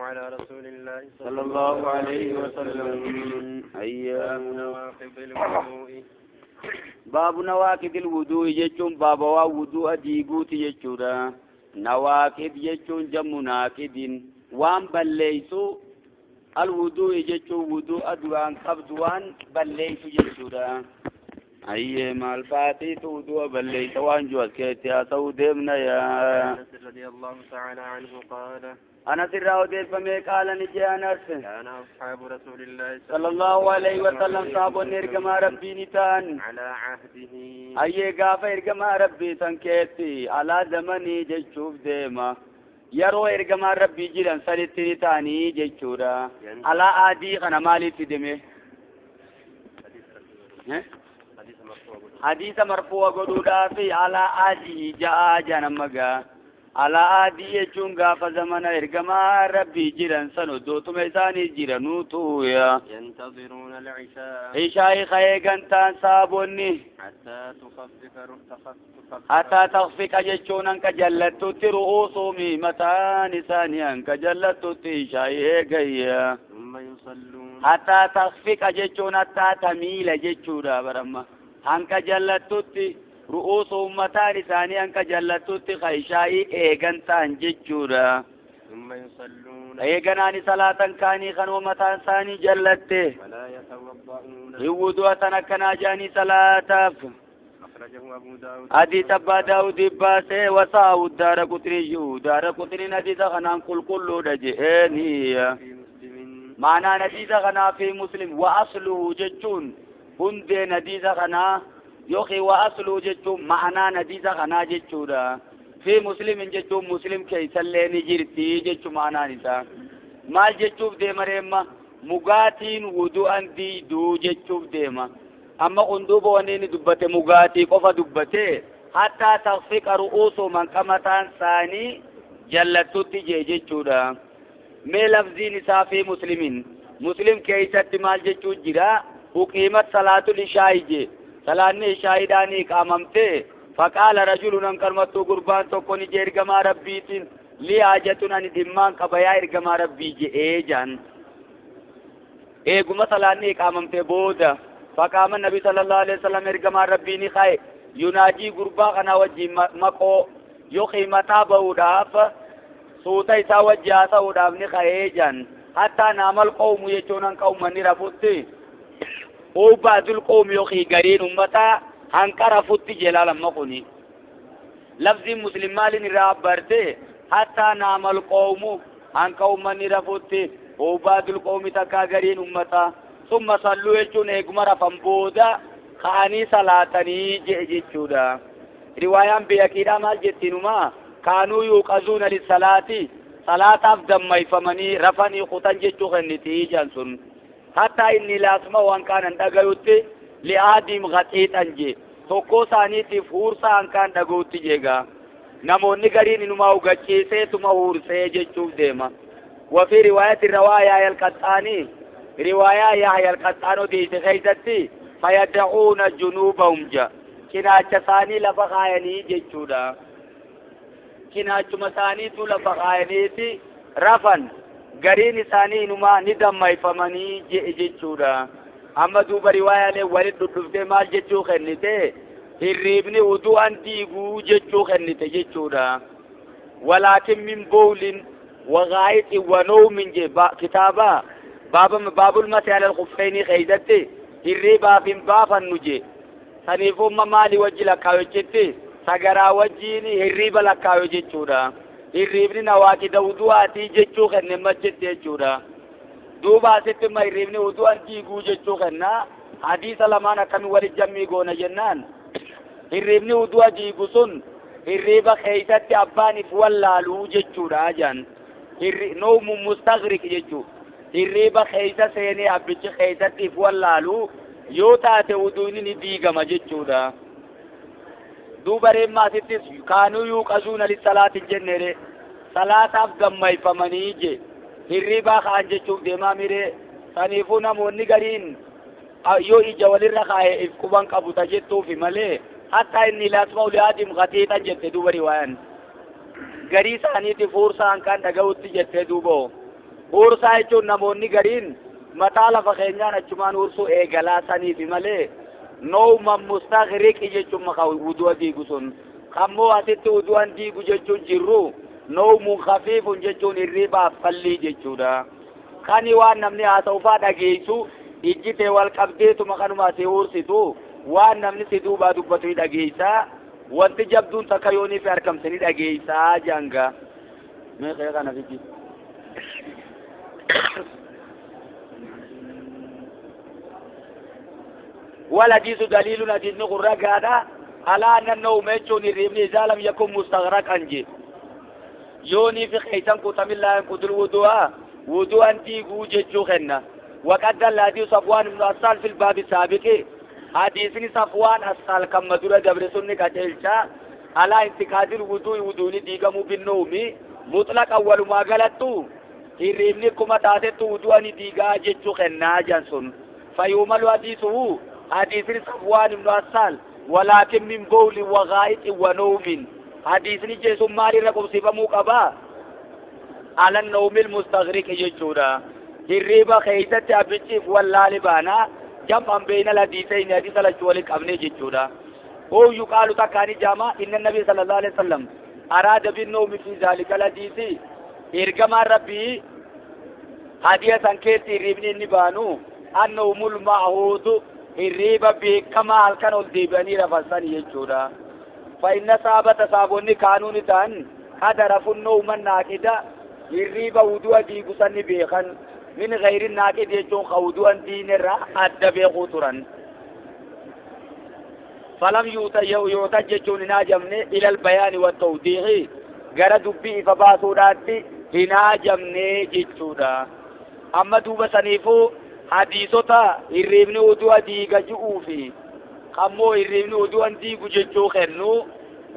على رسول الله صلى الله عليه وسلم. باب نواقض الوضوء. باب نواقض الوضوء jechuun baaba waa wudu'a diiguuti jechuudha. نواقض jechuun jammu naaqidin waan balleeysu, الوضوء jechuun wudu'a duraan qabdu waan balleeysu jechuudha. Ayyee, maal faatiitu wudu'a balleeysa waan jiru as keessatti haasa'uu deemna yaa. أنس رضي الله تعالى عنه قال: Anas irraa odeeffamee qaala ni jee Anas: كان أصحاب رسول الله صلى الله عليه وسلم, saabonni ergamaa rabbii ni ta'an على عهده Ayyee, gaafa ergamaa rabbii san keetti, alaa zamanii jechuuf deema, yeroo ergamaan rabbii jiran sanitti ni ta'anii jechuudha. Alaa aadii kana maalitti deme? حديث حديث مرفوع. Hadiisa marfu'a godhuudhaafi alaa aadii ja'aa jedhan gaa. Alaa aadii jechuun gaafa zamana ergamaa rabbii jiran san oddootuma isaanii jiranuutu ya. ينتظرون العشاء Ishaa'ii ka'ee gantaan saabonni حتى تخفف تخفف حتى تخفق jechuun hanka jallattutti, رؤوسهم mataan isaanii hanka jallattutti ishaa'ii eegayya. ثم يصلون. حتى تخفق jechuun حتى تميل jechuudha baramma, hanka jallattutti, رؤوسهم mataan isaanii hanka jallattutti ka ishaa'ii eegan ta'an jechuudha. ثم يصلون. Eeganaani salaatan kaanii kanuma mataan isaanii jallatte. ولا يتوضؤون. Hin wudu'atan akkanaa jaanii salaataaf. أخرجه أبو داود. حديث أبا داود baasee, وصححه الدارقطني, daaraqutniin hadiisa kanaan qulqulluudha je'eeni. في مسلم. Maanaan hadiisa kanaa في مسلم, وأصله jechuun hundeen hadiisa kanaa, yookiin وأصله jechuun ma'anaan hadiisa kanaa jechuudha. في مسلم jechuun muslim keeysallee ni jirti jechuu. Ma'anaan isaa maal jechuuf deema reemma? Mugaatiin wudu'an diiduu jechuuf deema. Amma kun duuba wanni inni dubbate mugaatii qofa dubbate, حتى تخفق رؤوسهم hanqa mataan isaanii jallattutti jee jechuudha. Mee lafziin isaa في مسلم, muslim keeysatti maal jechuu jira? أقيمت صلاة العشاء jee, salaanni ishaa'iidhaan iqaamamte. فقال رجل hanqalmattuu gurbaan tokko ni jee ergamaa rabbiitiin: لي حاجة, ani dhimmaan qaba yaa ergamaa rabbii je'ee jaan. Eeguma salaanni iqaamamte booda, فقام النبي صلى الله عليه وسلم, ergamaan rabbii ni ka'e, يناجي gurbaa kana wajjin maqoo yookiin mataa ba'uudhaaf, suuta isaa wajji haasa'uudhaaf ni ka'ee jaan. حتى نام القوم jechuun hanqa ummanni rafutti, أو بعض القوم yookiin gariin ummataa hanqa rafutti jedha. Lamma kuni lafziin muslim maalin irraa abbarte? حتى نام القوم, hanqa ummanni rafutti, أو بعض القوم takkaa gariin ummataa. ثم صلوا jechuun eeguma rafan booda ka'anii salaatanii je'e jechuudha. Riwaayaan beekiidhaa maal jettiinumaa? كانوا يوقظون للصلاة, salaataaf dammayfamanii rafanii kutan jechuu kennitii jaan sun. حتى إني لأسمع, waan kaanan dhagayutti, لأحدهم غطيطا jee, tokkoo isaaniitiif huursaa hankaan dhaga'utti jeegaa. Namoonni gariin inumaa hugachiiseetuma huursee jechuuf deema. وفي رواية رواية يحيى القطاني, رواية يحيى القطان odeeyse keeysatti, فيضعون جنوبهم ja, cinaacha isaanii lafa kaayanii jechuudha. Cinaachuma isaaniitu lafa kaayaniiti rafan, gariin isaanii inumaa ni dammayfamanii je'e jechuudha. Amma duuba riwaayaalee walit dhudhuftee maal jechuu kennite? Hirriibni wudu'an diiguu jechuu kennite jechuudha. ولكن من بول وغائط ونوم je kitaaba baaba باب المسح على الخفين keeysatti hirriibaaf hin baafannu je. Saniifuu amma maali wajji lakkaayochitti? Sagaraa wajjiin hirriiba lakkaayo jechuudha. Hirriibni نواقض wudu'aatii jechuu kenne machitti jechuudha. Duuba asitti imma hirriibni wudu'an diiguu jechuu kenna. Hadiisa lamaan akkami walit jammii goona jennaan, hirriibni wudu'a diigu sun hirriiba keeysatti abbaan if wallaaluu jechuudha jaan. نوم مستغرق jechuu, hirriiba keeysa seenee abbichi keeysatti if wallaaluu yoo taate wuduuni ni diigama jechuudha. Duuba reemma asittis كانوا يوقظون للصلاة jennere, salaataaf dammayfamanii je, hirriibaa ka'an jechuuf deemaa miree. Saniifuu namoonni gariin yoo ija walirra kaa'e if quban qabu ta jettuufi malee, حتى إني لأسمع لأحدهم غطيطا jette. Duuba riwaayaan garii isaaniitiif huursaan kan dhaga'utti jette. Duuba Huursaa jechuun namoonni gariin mataa lafa keenyaan achumaan huursuu eegalaa saniifi malee nooman mustaghriqi jechuun maqaa wudu'a diigu sun. Kammoo asitti wudu'an diigu jechuun jirru noomun khafiifun jechuun hirribaaf fallii jechuudha. Kani waan namni haasa'u faa dhageessu ijji tee wal qabdeetuma kanuma si huursitu waan namni si duubaa dubbatu ni dhageessaa. Wanti jabduun takka yoonii fi argamte ni dhageessaa janga. Meeqa kana fiji. والحديث دليل حديث نقول رقادا على أن النوم يجون الرمل إذا لم يكن مستغرقا جي يوني في خيسان كتم الله ينقض الوضوء وضوء تيغو ججو خنا. وقد دل حديث صفوان بن عسال في الباب السابق حديث صفوان عسال كما دور دبر سنة كتلشا على انتقاد الوضوء وضوء ديغمو بالنوم مطلق أول ما غلطو الرمل كما تاتت وضوء ديغا ججو خنا جانسون فيومل حديثه حديث صفوان بن عسال ولكن من بول وغائط ونوم حديث جيسون مالي رقم صفة مقبا على النوم المستغرق جيشورا الريبة خيزة أبتشف واللالبانا جمعا بين الحديثين حديث الأجوالك أبني جيشورا هو يقال تكاني جامع إن النبي صلى الله عليه وسلم أراد بالنوم في ذلك الحديث إرقما ربي حديثا كيتي ريبني النبانو النوم المعهود الريبة بكما halkan ol deebi'anii rafasanii jechuudha. فإن صحابة صحابوني كانوا نتان قد رفوا النوم الناقد الريبة وضوء ديقسن بيخن من غير الناقد يجون خوضوء دين الرا أدى بيخوترا فلم يوتججون ناجمني إلى البيان والتوضيح غير دبي فباسوداتي هناجمني جتشودا. أما دوب سنيفو حديثوتا الريبني وضوء ديقا جؤوفي kammoo hirribni wudu'an diigu jechuu kennu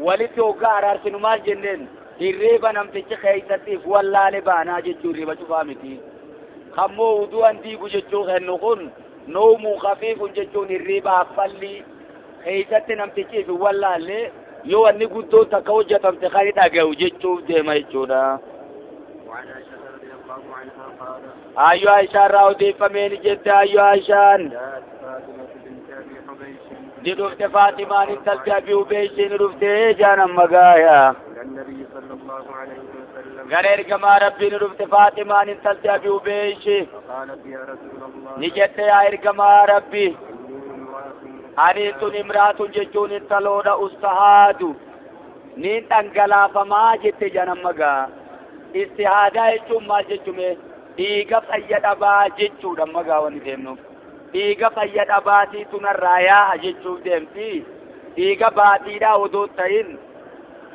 walitti hoggaa araarsinu maal jenneen hirriba namtichi keeysattiif wallaale baanaa jechuu hirriba cufaa miti. Kammoo wudu'an diigu jechuu kennu kun noomuun khafiifun jechuun hirriba affallii keeysatti namtichiif wallaalle yoo wanni guddoon takka hojjetamte kan dhaga'u jechuuf deema jechuudha. Ayyo Aishaan irraa odeeffameen jette ayyo Aishaan. Ni dhufte Faatimaan intalti Abii Hubeysii ni dhufte jaanan magaaya. Gara ergamaa Rabbii ni dhufte Faatimaan intalti Abii Hubeysii. Ni jette yaa ergamaa Rabbii ani tun imraatun jechuun intaloodha ustahaadu niin dhangalaafamaa jette jaanan magaa. Istihaadaa jechuun maal jechume dhiiga fayya dhabaa jechuudha magaa wanni deemnuuf. Dhiiga fayya dhabaatii tunarraa yaa'a jechuuf deemti. Dhiiga baatiidhaa odoo ta'in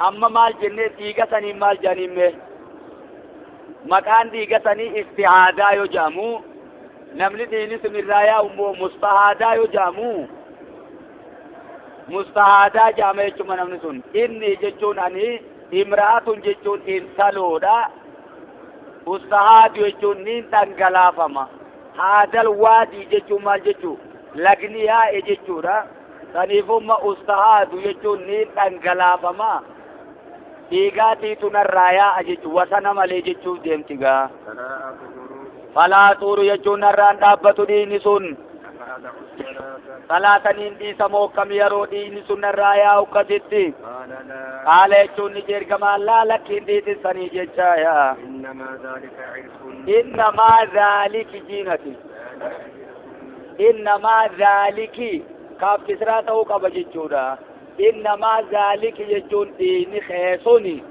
amma maal jennee dhiiga saniin maal jedhaniimme maqaan dhiiga sanii istihaadaa yoo jedhamu namni dhiigni sun irraa yaa'u immoo mustahaadaa yoo jedhamu mustahaadaa jedhama jechuudha namni sun. Inni jechuun ani imraatun jechuun intaloodha. Ustahaadu jechuun niin dhangalaafama. Haadal waadii jechuun maal jechuu lagni yaa'e jechuudha. Saniifumma ustahaadu jechuun niin dhangalaafama. Dhiigaatii tunarraa yaa'a jechuu wasana malee jechuuf deemti gaa. Falaa xuuru jechuun narraan dhaabbatu dhiigni sun. Salaataniin dhiisamoo akkam yeroo dhiigni sun narraa yaa'u akkasitti. Qaala jechuun ni ergamaan laa lakkiin dhiisissanii jechaa yaa. إنما ذلك جينتي إنما ذلك كاف كسرة تو كبجچودا إنما ذلك يجون دين خيسوني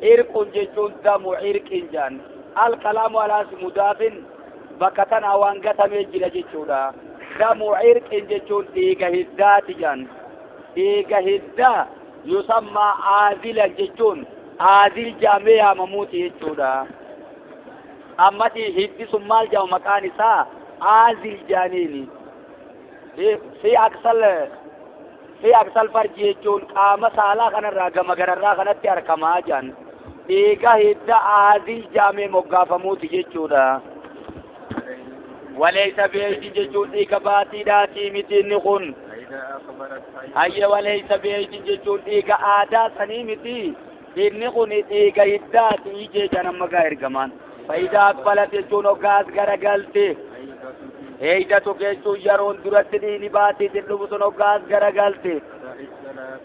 إرق ججون دم عرق جان الكلام على مضاف بكتن أوان قتم يجل جچودا دم عرق ججون ديغ هدات جان ديغ هدا يسمى عادل ججون عادل جامع مموت جچودا. Amma hiddi sun maal jedhamu maqaan isaa aazil jaaniini. Fi aksal farji jechuun qaama saalaa kanarraa gama gararraa kanatti argamaa jiran dhiiga hidda aazil jaamee moggaafamuuti jechuudha. Walaysa beeyti jechuun dhiiga baatiidhaatii miti inni kun. Hayya walaysa beeyti jechuun dhiiga aadaa sanii miti inni kun dhiiga hiddaatii jecha nama gaa ergamaan. Faayidaa akbalat jechuun hoggaas garagalte. Heeydatu jechuun yeroon duratti dhiini baatiitiin dhufu sun hoggaas garagalte.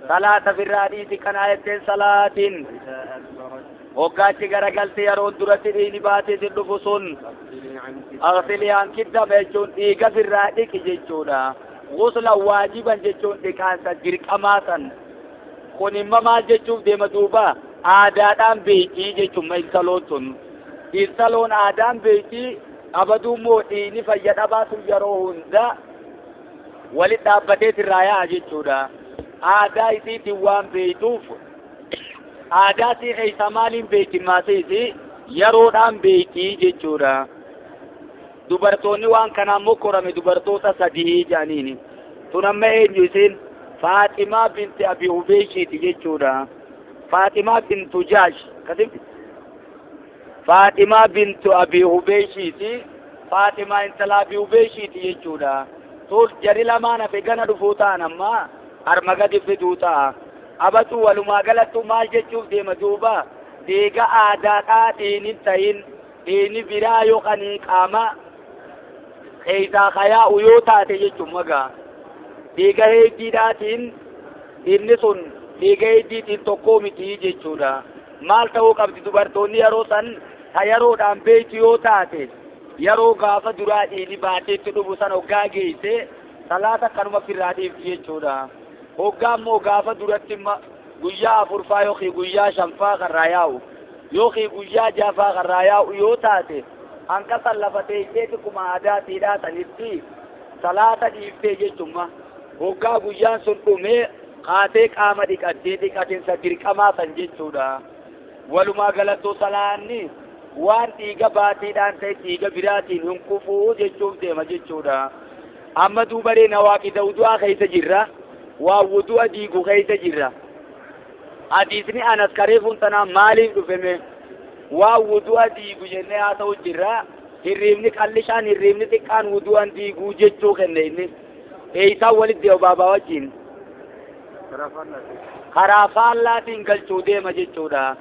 Salaata firraa dhiisi kanaa jetteen salaatiin. Hoggaachi garagalte yeroon duratti dhiini baatiitiin dhufu sun. Agsilii anki dama jechuun dhiiga firraa dhiqi jechuudha. Gusla waajiban jechuun dhiqaansa dirqamaa san. Kun imma maal jechuuf deema duuba aadaadhaan beekii jechuun intaloon tun. Intaloon aadaan beekii abaduu immoo dhiini fayya dhabaa sun yeroo hunda walit dhaabbatee irraa yaa'a jechuudha. Aadaa isiitiin waan beektuuf aadaa sii keessa maaliin beekti maasiisi yeroodhaan beekii jechuudha. Dubartoonni waan kanaan mokkorame dubartoota sadii jedhaniini. Tun amma eenyu isiin? Faaximaa binti Abi Hubeeshiiti jechuudha. Faaximaa bintu Jaash. Kasim? Faaximaa bintu Abi Hubeeshiiti. Faaximaa intala Abi Hubeeshiiti jechuudha. Tun jari lamaan hafe gana dhufuu ta'an amma harma gadi fiduu ta'a. Abatu walumaa galattu maal jechuuf deema duuba dhiiga aadaadhaa dhiini ta'in dhiini biraa yookaan qaama keessaa kayaa'u yoo taate jechuun magaa. Dhiiga heeddiidhaatiin inni sun dhiiga heeddiitiin tokkoo miti jechuudha. Maal ta'uu qabdi dubartoonni yeroo san ta yeroodhaan beektu yoo taate yeroo gaafa duraa dhiini baateetti dhufu san hoggaa geesse salaata kanuma firraa dhiifti jechuudha. Hoggaa immoo gaafa duratti guyyaa afurfaa yookiin guyyaa shanfaa karraa yaa'u yookiin guyyaa jaafaa karraa yaa'u yoo taate hanqa san lafa teessee xiqquma aadaatiidhaa sanitti salaata dhiiftee jechuudha. Hoggaa guyyaan sun dhumee kaatee qaama dhiqattee dhiqatinsa dirqamaa san jechuudha. Walumaa galattuu salaanni waan dhiiga baatiidhaan ta'e dhiiga biraatiin hin kufuu jechuuf deema jechuudha. Amma duubaree nawaaqida wudu'aa keessa jirra. Waa wudu'a diigu keessa jirra. Hadiisni Anas kareefuun tanaa maaliif dhufeme? Waa wudu'a diigu jennee haasa'u jirra. Hirriibni qallishaan hirriibni xiqqaan wudu'an diiguu jechuu kenne inni. Eeysaan walitti deema baabaa wajjin. Karaa faallaatiin galchuu deema jechuudha.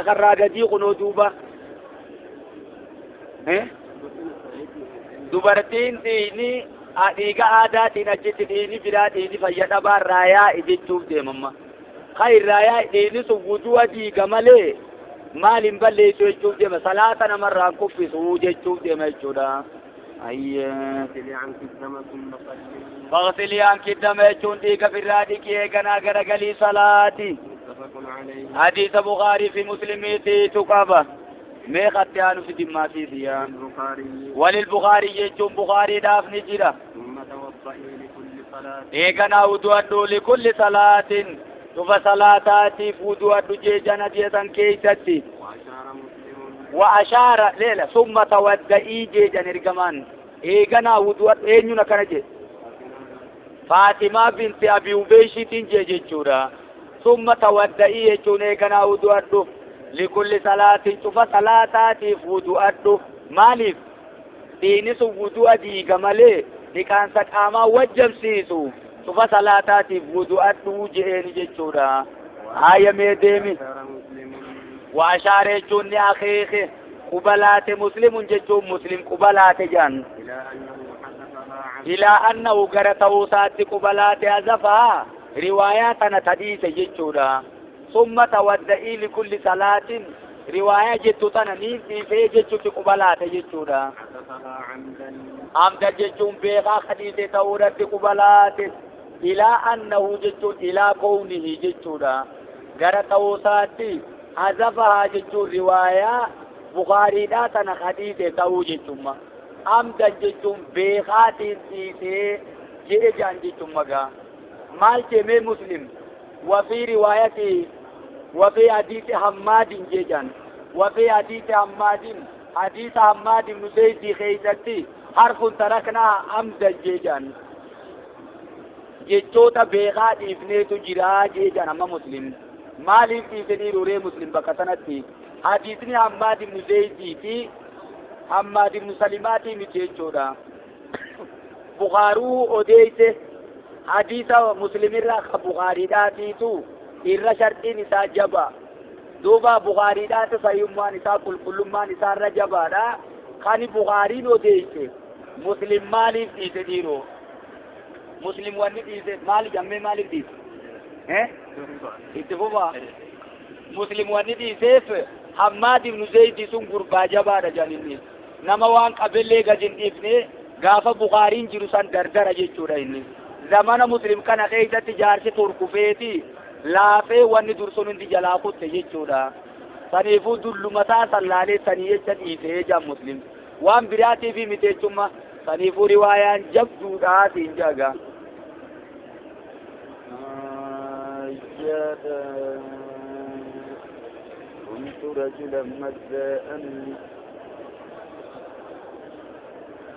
Karraa gadii kunoo duuba. Dubartiin dhiini dhiiga aadaatiin achitti dhiini biraa dhiini fayya dhabaa irraa yaa'e jechuuf deemamma. Kan irraa yaa'e dhiini sun wudu'a diiga malee maal hin balleessu jechuuf deema. Salaata namarraa hin kuffisu jechuuf deema jechuudha. Faqsilii anki dama jechuun dhiiga firraa dhiqi eeganaa garagalii salaati. Hadiisa Bukaarii fi Muslimiitiitu qaba. Mee qatti aanu fi dhimmaasiisi yaa. Walil Bukaarii jechuun Bukaariidhaaf ni jira. Eeganaa wudu'adhu likulli salaatin dhufa salaataatiif wudu'adhu jeejana jeesan keeysatti. Wa ashaara leela summa tawadda'ii jeejan ergamaan. Eeganaa wudu'adhu eenyuun akkana jedhe? Faatimaa binti Abi Hubeeshiitiin jee jechuudha. Summa tawadda'ii jechuun eeganaa wudu'adhu. Likulli salaatin cufa salaataatiif wudu'adhu. Maaliif? Dhiini sun wudu'a diiga malee dhiqaansa qaamaa wajjabsiisu cufa salaataatiif wudu'adhu je'eeni jechuudha. Haaya mee deemi. Wa ashaara jechuun ni akeeke qubalaate muslimun jechuun muslim qubalaate jedhan. Ilaa annahu gara ta'uu isaatti qubalaate azafaa riwaayaa tana tadhiise jechuudha. Summa tawadda'ii likulli salaatin riwaayaa jettu tana niin dhiisee jechuutti qubalaate jechuudha. Amda jechuun beekaa kadhiise ta'uudhatti qubalaate. Ilaa annahu jechuun ilaa kownihi jechuudha. Gara ta'uu isaatti hazafahaa jechuun riwaayaa Bukaariidhaa tana kadhiise ta'uu jechuudha. Amdan jechuun beekaatiin dhiisee jedhe jedhan jechuun magaa. Maal jemee Muslim? وفي روايته وفي حديث حماد جيجان وفي حديث حماد حديث حماد بن زيد خيزتي حرف تركنا عمدا جيجان jechoota beekaa dhiifneetu jira jeejan amma Muslim. Maaliif dhiisanii ruree Muslim bakka sanatti? Hadiisni Hammaad ibnu Zeydii fi Hammaad ibnu Salimaatii miti jechuudha. Bukaaruu odeeyse hadiisa Muslimirraa ka Bukaariidhaatiitu irra sharxiin isaa jaba. Duuba Bukaariidhaati sahiihummaan isaa qulqullummaan isaa irra jabaadha. Kani Bukaariin odeesse Muslim maaliif dhiise dhiiroo? Muslim wanni dhiise maali jammee maaliif dhiise? Itti fufa. Muslim wanni dhiiseef Hammaad ibnu Zaydi sun gurbaa jabaadha jedhan. Nama waan qabellee gad hin dhiifne, gaafa Bukaariin jiru san dardara jechuudha inni. Zamana Muslim kana keessatti jaarsi turkufeeti laafee wanni dursun hundi jalaa kutte jechuudha. Saniifuu dullumataa san laalee sanii jecha dhiisee jaan Muslim. Waan biraatiif miti jechumma. Saniifuu riwaayaan jabduudhaa siin jaga. كنت رجلا مزاء.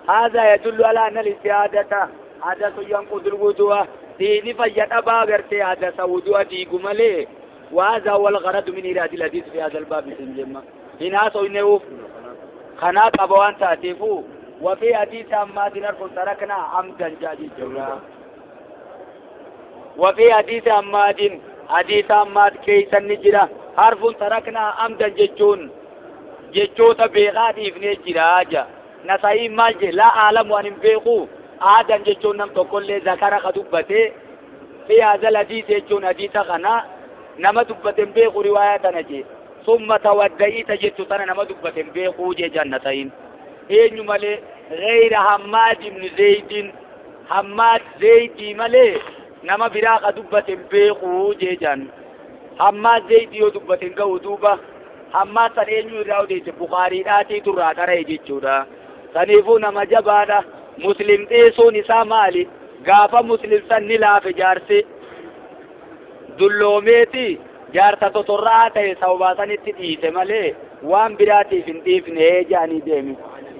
هذا يدل على أن الاستعادة حدث ينقض الوضوء، ديني فيتبا غرتي حدث وضوء ديقو ملي. وهذا هو الغرض من إيراد الحديث في هذا الباب سنجمع هنا سوينه خناق أبوان تاتيفو. وفي حديث عماد نرفل تركنا عمدا جاجي جولا. وفي حديث عماد، حديث عماد كيسا نجرة حرف تركنا عمدا ججون ججوتا بيغات إفني جراجا نسائي مالجي لا أعلم وأن بيقو آدم ججون نم تقول لي ذكر خدوبته في هذا الحديث ججون حديث غنا نما دبتن بيقو رواية نجي ثم تودعي تجتو تنا نما دبتن بيقو جي جنتين إن مالي غير حماد بن زيد، حماد زيد مالي نما برا خدوبتن بيقو جي جن حماد زيد يو دبتن قو دوبا حماد سن إنيو راو دي بخاري داتي ترى ترى جيتشودا. سنيفو نما جبادا مسلم تيسو نسا مالي غافا مسلم سن نلاف جارسي دلوميتي جارتا تطرعا تي سوبا سنتي ديسي مالي وان براتي فنديفني جاني ديمي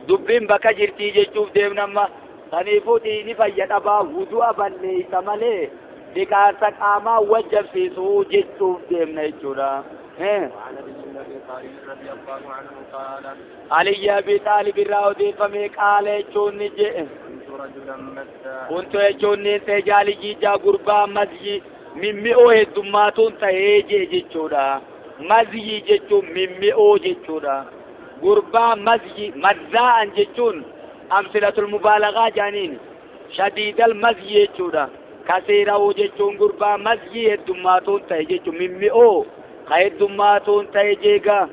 دبين بكا جرتي جيتشوف ديم نما. سنيفو تيني فايد أبا وضوء بليس مالي بكارتا قاما وجب سيسو جيتشوف ديم نيجورا. وعن أبي طالب رضي الله عنه قال علي أبي طالب الراودي فمي قال جوني كنت رجلا مزا كنت جوني سجالي جيجا غربا مزي ممئو هدماتون تهيجي جيجورا مزي جيجو ممئو جيجورا غربا مزي مزاء جيجون أمثلة المبالغة جانين شديد المزي جيجورا كثيرة جيجون غربا مزي هدماتون تهيجي ممئو خيدماتون تيجيغا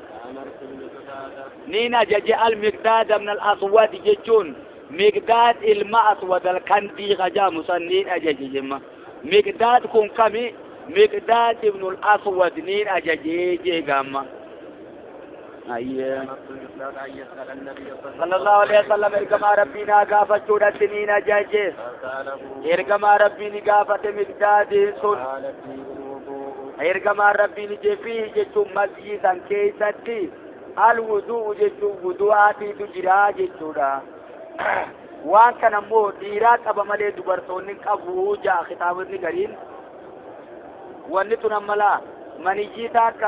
نينا ججي المقداد من الأسود جيجون مقداد الماء أسود الكندي غجا مسنين أججي جما مقداد كون كمي مقداد ابن الأسود نين أججي جيغا ما. أيه صلى الله عليه وسلم إرقما ربنا غافة جودة نينا ججي إرقما ربنا غافة مقداد سن إرقما ربي جفيه جتو مزيزا كيستي الوضوء جتو وضوءاتي تجرا جتورا وان كان مو ديرات أبا مالي دبرتوني قبو جا خطابني قرين وانتنا ملا منيجيتاك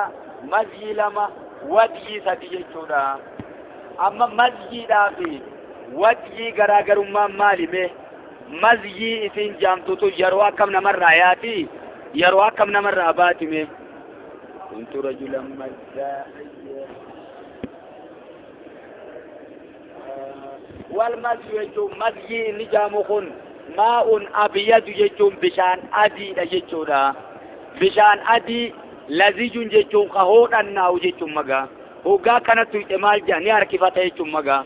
مزي لما ودي سدي جتورا أما مزي دافي ودي غراغر ما مالي مه مزي إسين جامتو يروا كم نمر راياتي يروى كم نمر أباتي مه كنت رجلا مزاء والمزي يجو مزي نجامخن ماء أبيض يجو بشان أدي يجو دا بشان أدي لزيج يجو قهور الناو يجو مغا هوغا كانت تجمال جاني أركفة يجو مغا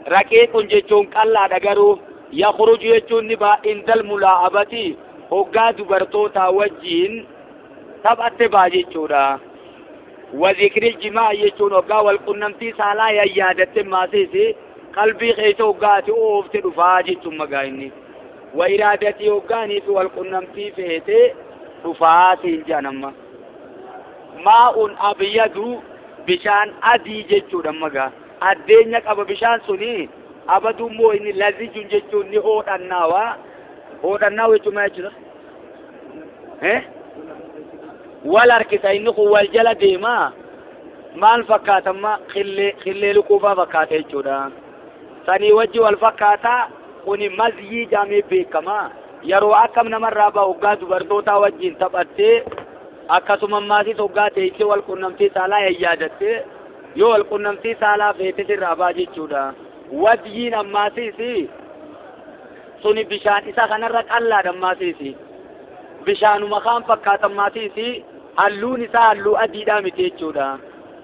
ركيق يجو قلا دغرو يخرج يجو نبا عند الملاعبة هوغا دبرتوتا وجين تبعت باجي چورا وذكر الجماع يچون هوغا والقنمتي سالا يا يادت ماسيسي قلبي خيس هوغا تي اوفت دفاجي چمغايني وإرادتي هوغاني في والقنمتي فيتي دفاتي جانما ماء أبيض بشان أدي جچورا مغا أدينيا قبا بشان سني أبدو مو إني لذي جچون ني هو تناوا هو jechuun maal jechuudha? Wal harkisa inni kun wal jala deema maal fakkaata amma qillee lukuufaa fakkaata jechuudha. Sanii wajji wal fakkaata kuni mazyii jaamee beekama. Yeroo akkam namarraa bahu hoggaa dubartootaa wajjin taphattee Akkasuma maasis hoggaa teessee wal qunnamtii saalaa yaadatte yoo wal qunnamtii saalaa feete sirraa ba'a jechuudha. Wadyiin ammaasiis suni bishaan isa kanarra qallaadha ammaasiis. Bishaanuma kaan fakkaata ammaasiis halluun isaa halluu adiidhaa miti jechuudha.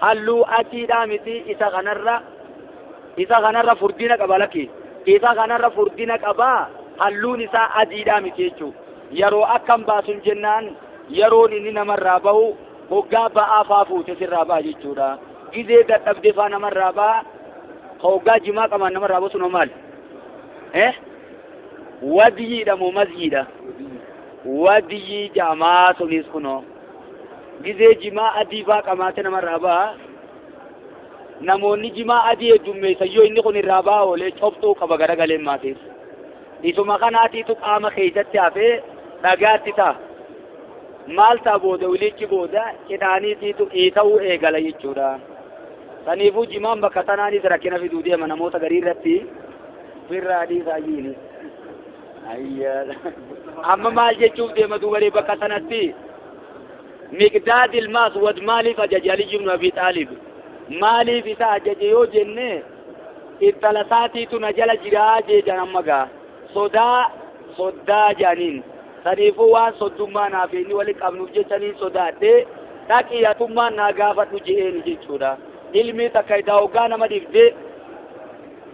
Halluu adiidhaa miti isa kanarra furdina qaba lakki. Isa kanarra furdina qaba halluun isaa adiidhaa miti jechuudha. Yeroo akkam baasun jennaan yeroon inni namarraa bahu hoggaa ba'aa faa fuute sirraa ba'a jechuudha. Gizee dadhabdee faa namarraa ba'a. Hoggaa jimaa qaban namarraa bahu sun maali? Wadyiidha moo mazyiidha? Wadyii jamaa sunis kunoo. Gizee jimaa adii faa qamaate namarraa ba'a. Namoonni jimaa adii heddummeessan yoo inni kun irraa ba'a oolee cobxuu qaba garagaleen maatiif. Isuma kanaatiitu qaama keessatti hafee dhagaatti ta'a. Maal ta'a booda wilichi booda cidhaaniitiitu dhiita'uu eegala jechuudha. Saniifuu jimaan bakka tanaanis rakkina fiduu deema namoota garii irratti firraa dhiisaa jiini. Amma maal jechuuf deema duubaree bakka sanatti Miqdaad ilma Aswad maaliif ajaje Ali ibn Abi Xaalib? Maaliif isa ajaje yoo jenne intala isaatiitu na jala jiraa jeejan amma gaa sodaa soddaa jaaniin. Saniifuu waan soddummaa naaf inni wali qabnuuf jechaniin sodaadhee dhaqii atummaan naa gaafadhu je'een jechuudha. Ilmi takka idaa hoggaa nama dhiftee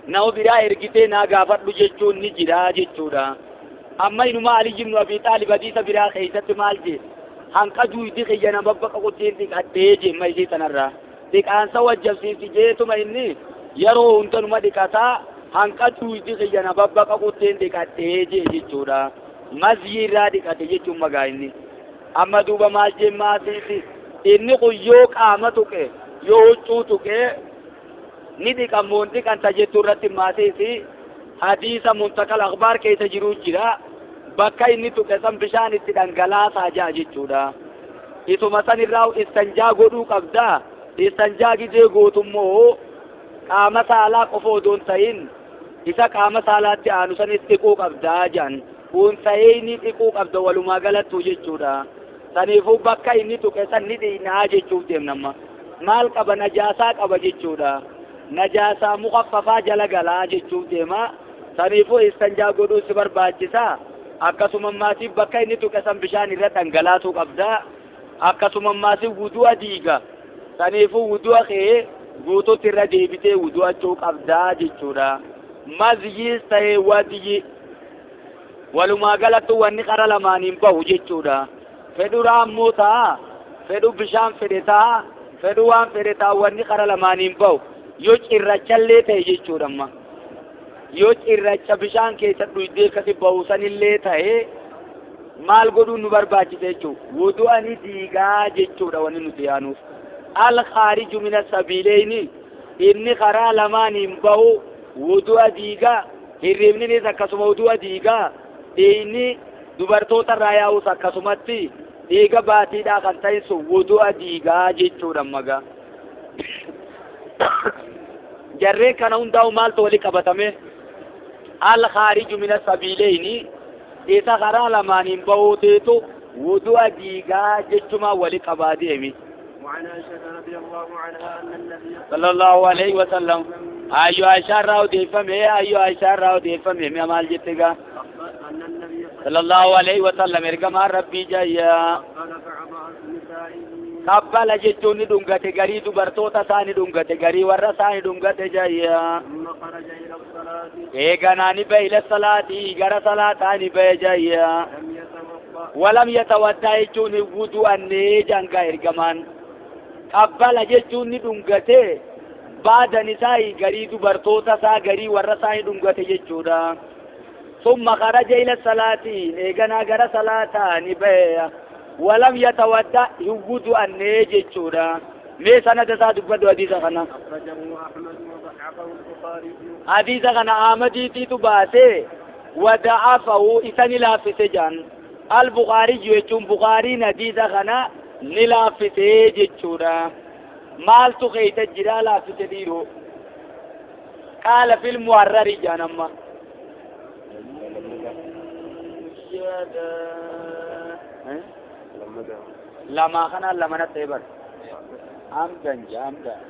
nama biraa ergitee naa gaafadhu jechuun ni jira jechuudha. Amma inuma Ali ibn Abi Xaalib hadiisa biraa keessatti maal jee? Hanqa duudi kiyya nama bakka qottiin dhiqadhee jemma isii tanarraa. Dhiqaansa wajjabsiisi jeetuma inni yeroo hundanuma dhiqataa hanqa duudi kiyya nama bakka qottiin dhiqadhee jee jechuudha. Mazyii irraa dhiqate jechuun magaa inni. Amma duuba maal jemmaa asiiti? Inni kun yoo qaama tuqe yoo huccuu tuqe ni dhiqamuun dhiqanta jechuu irratti maasiisi hadiisa muntakal akhbaar keessa jiruu jira. Bakka inni tuqe san bishaan itti dhangalaasaa jaa jechuudha. Isuma san irraa istanjaa godhuu qabda. Istanjaa gizee gootummoo qaama saalaa qofa odoo hin ta'in isa qaama saalaatti aanu sanis dhiquu qabdaa jaan. Kun ta'ee inni dhiquu qabda walumaa galattuu jechuudha. Saniifuu bakka inni tuqe san ni dhiqnaa jechuuf deemna amma. Maal qaba? Najaasaa qaba jechuudha. Najaasaa mukaffafaa jala galaa jechuuf deema. Saniifuu istanjaa godhuu si barbaachisa. Akkasuma maasiif bakka inni tuqe san bishaan irra dhangalaasuu qabda. Akkasuma maasiif wudu'a diiga. Saniifuu wudu'a kee guutuutti irra deebitee wudu'achuu qabda jechuudha. Mazyiis ta'ee wadyi walumaa galattu wanni qara lamaaniin bahu jechuudha. Fedhu raammoo ta'a, fedhu bishaan fedhe ta'a, fedhu waan fedhe ta'a wanni qara lamaaniin bahu yoo cirrachallee ta'e jechuudha amma. Yoo cirracha bishaan keessa dhuydee akkasi bahu sanillee ta'e maal godhuun nu barbaachisa jechuudha. Wudu'a ni diigaa jechuudha wanni nuti yaanuuf. Al-khaariju mina sabiileyni inni karaa lamaaniin bahu wudu'a diigaa, hirribninis akkasuma wudu'a diigaa, dhiigni dubartoota irraa yaa'us akkasumatti dhiiga baatiidhaa kan ta'e sun wudu'a diigaa jechuudha magaa. Jarreen kana hundaa'u maaltu wali qabatame? Al-khaariju mina sabiileyni isa karaa lamaaniin bahuuteetu wudu'a diigaa jechumaa wali qabaa deemi. وعن عائشة رضي الله عنها أن النبي صلى الله عليه وسلم أيها عائشة راو ديفمي أيها عائشة راو ديفمي ما مال جتگا أن النبي صلى الله عليه وسلم إرجما ربي جايا قال بعض نسائه قبل جتوني دونگته غري دبرتوتا ساني دونگته غري ورا ساني دونگته جايا ثم خرج إلى الصلاة إيغاناني بإلى الصلاة غرا صلاة بجايا لم يتوضأ ولم يتوضأ جتوني وضوء نيجان إرجمان قبل جتوني دونگته بعد نسائي غري دبرتوتا سا غري ورا ساني دونگته جتودا ثم خرج إلى الصلاة إيغانا غرا صلاة نبي ولم يتودع يوجد أن يجتورا مي سند ساد بدو حديث خنا أخرجه أحمد وضعفه البخاري حديث خنا أحمدي تي تباسه وضعفه إسان لا في سجن البخاري يجون بخاري حديث خنا نلا في سجتورا مال تو خيت جرا لا في سديرو قال في المحرر جانما Lamaa kanaan lamana ta'e bar. Amdan jaa amdan.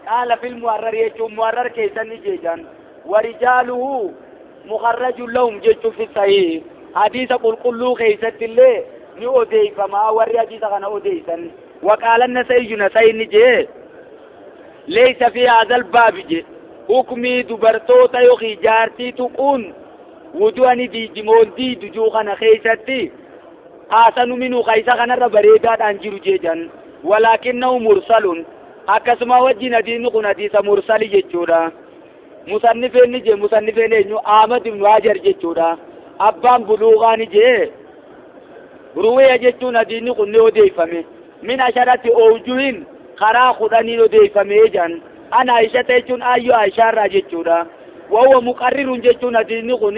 Qaala fil muharrar jechuun muharrar keessan ni jeejan. Warijaaluhu mukarrajun lahum jechuun fi sahih. Hadiisa qulqulluu keessatti illee ni odeeyfama warri hadiisa kana odeeysan. Waqaala nasayyu nasayi ni jee. Leeysa fi haadhal baabi je. Hukmii dubartoota yookiin jaartii tuquun wudu'a ni diidimoon diidu juu kana keessatti haasanu minuu keessa kanarra bareedaadhaan jiru jeejan. Walaakinnahu mursalun. Akkasuma wajjin hadiisni kun hadiisa mursali jechuudha. Musannifeen ni jee musannifeen eenyu Ahmad ibn Hajar jechuudha. Abbaan buluugaa ni jee ruwiya jechuun hadiisni kun ni odeeffame. Min asharati awjuhin karaa 10 odeeffame jedhan. Ana Aishata jechuun ayyoo Aishaarraa jechuudha. Wahuwa muqarrirun jechuun hadiisni kun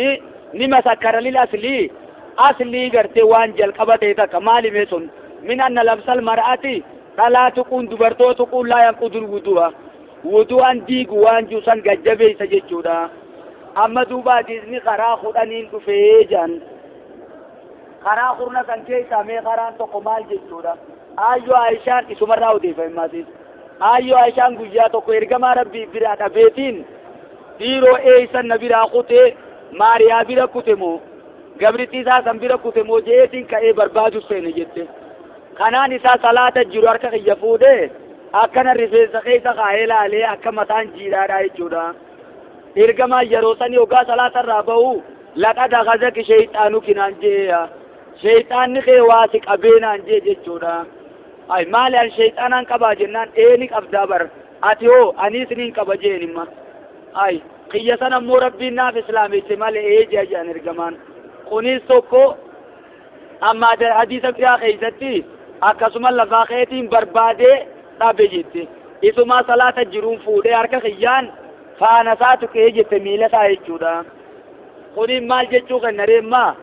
ni masakkara lil aslii aslii gartee waan jalqaba ta'e takka maali mee sun min anna lamsal mar'ati dhalaa tuquun dubartoota tuquun laa yanqudul wudu'a wudu'an diigu waan jiru san gajjabeessa jechuudha. Amma duuba hadiisni karaa 10 dhufee jedhan. Karaa 10 san keessaa mee karaan tokko maal jechuudha. Ayyoo Aishaan isumarraa odeeffame maasiis. Ayyoo Aishaan guyyaa tokko ergamaa Rabbii biraa dhabeetiin dhiiroo eeysan na biraa kutee Maariyaa bira kute moo gabritti isaa san bira kute moo jeetiin ka'ee barbaadu seene jette. Kanaan isaa salaata jiru harka kiyya fuudhee akkana rifeensa keessa kaa'ee laalee akka mataan jiidhaadha jechuudha. Ergamaan yeroo sanii hoggaa salaata irraa bahu laqad akhazaki sheeyxaanu kinaan jeeya. Sheeyxaanni kee waa si qabee naan jee jechuudha. Ay maali an sheeyxaanaan qabaa jennaan eeni qabdaa bar. Ati hoo anis niin qaba jeen imma. Ay kiyya sana immoo Rabbiin naaf islaamesse malee ee jee jedhan ergamaan. Kunis tokko amma hadiisa biraa keessatti akkasuma lafaa keetiin barbaadee dhabe jette. Isumaa salaata jiruun fuudhee harka kiyyaan faana isaa tuqee jette miila isaa jechuudha. Kuni maal jechuu kenna reemmaa?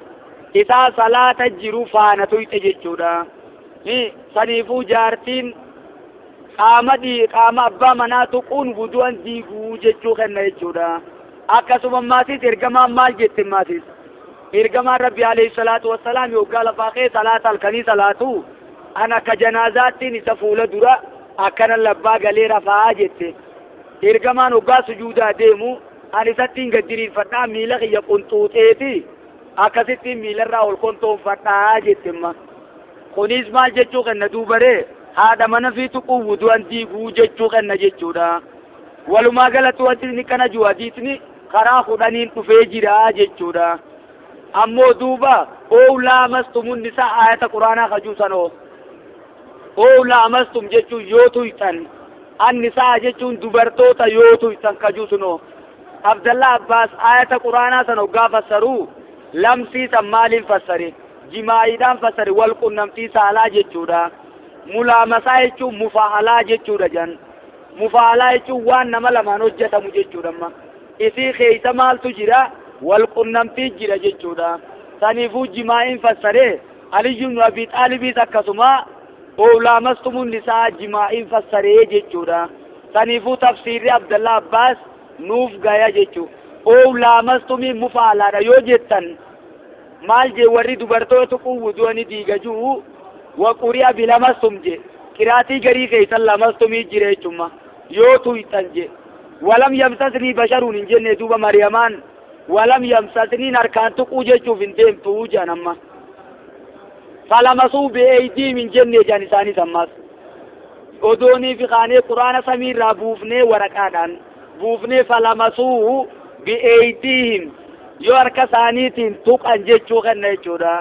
Isaa salaata jiru faana tuyxe jechuudha. Saniifuu jaartiin qaama abbaa manaa tuquun wudu'an diiguu jechuu kenna jechuudha. Akkasuma maasis ergamaan maal jette maasis? Ergamaan Rabbi alayhi salaatu wassalaam yoggaa lafaa kee salaata halkanii salaatu an akka janaazaattiin isa fuula dura akkana labbaa galee rafaa jette. Ergamaan hoggaa sujuudaa deemu an isattiin gad diriirfadhaa miila kiyya qunxuuxeeti akkasittiin miilarraa ol kontoonfadhaa jette imma. Kunis maal jechuu kenna duubaree haadha mana fi tuquu wudu'an diiguu jechuu kenna jechuudha. Walumaa galatti wanti inni kana jiru hadiisni karaa 10 dhufee jira jechuudha. Ammoo duuba oolaa mastumun isaa ayata quraanaa kajuu sanoo. Oolaa mastum jechuun yoo tuyxan annisaa jechuun dubartoota yoo tuyxan kajuu sunoo. Abdallah Abbaas ayata quraanaa sana hoggaa fassaruu lamsii san maaliin fassare? Jimaa'iidhaan fassare wal qunnamtii saalaa jechuudha. Mulaamasaa jechuun mufaalaa jechuudha jan. Mufaalaa jechuun waan nama lamaan hojjetamu jechuudha amma. Isii keessa maaltu jira? Wal qunnamtii jira jechuudha. Saniifuu jimaa'iin fassaree Aliyyu ibn Abi Xaalibiis akkasuma oolaamastumun isaa jimaa'iin fassaree jechuudha. Saniifuu tafsiirri Abdallah Abbaas nuuf gaya jechuudha. Oolaamastumii mufaalaadha yoo jettan maal jee warri dubartoota tuquu wudu'anii diiga jiru waquri'a bilamastum jee qiraatii garii keessan lamastumii jira jechuudha. Yoo tuyxan jee walam yamsasnii basharuun hin jenne duuba Mariyamaan walam yamsasniin harkaan tuquu jechuuf hin deemtu jedhan amma. Falamasuu bi'eeydiim hin jenne jedhan isaanis ammas. Odoonii fi kaanee quraana samiirraa buufnee waraqaadhaan buufnee falamasuu bi'eeydiihim yoo harka isaaniitiin tuqan jechuu kenna jechuudha.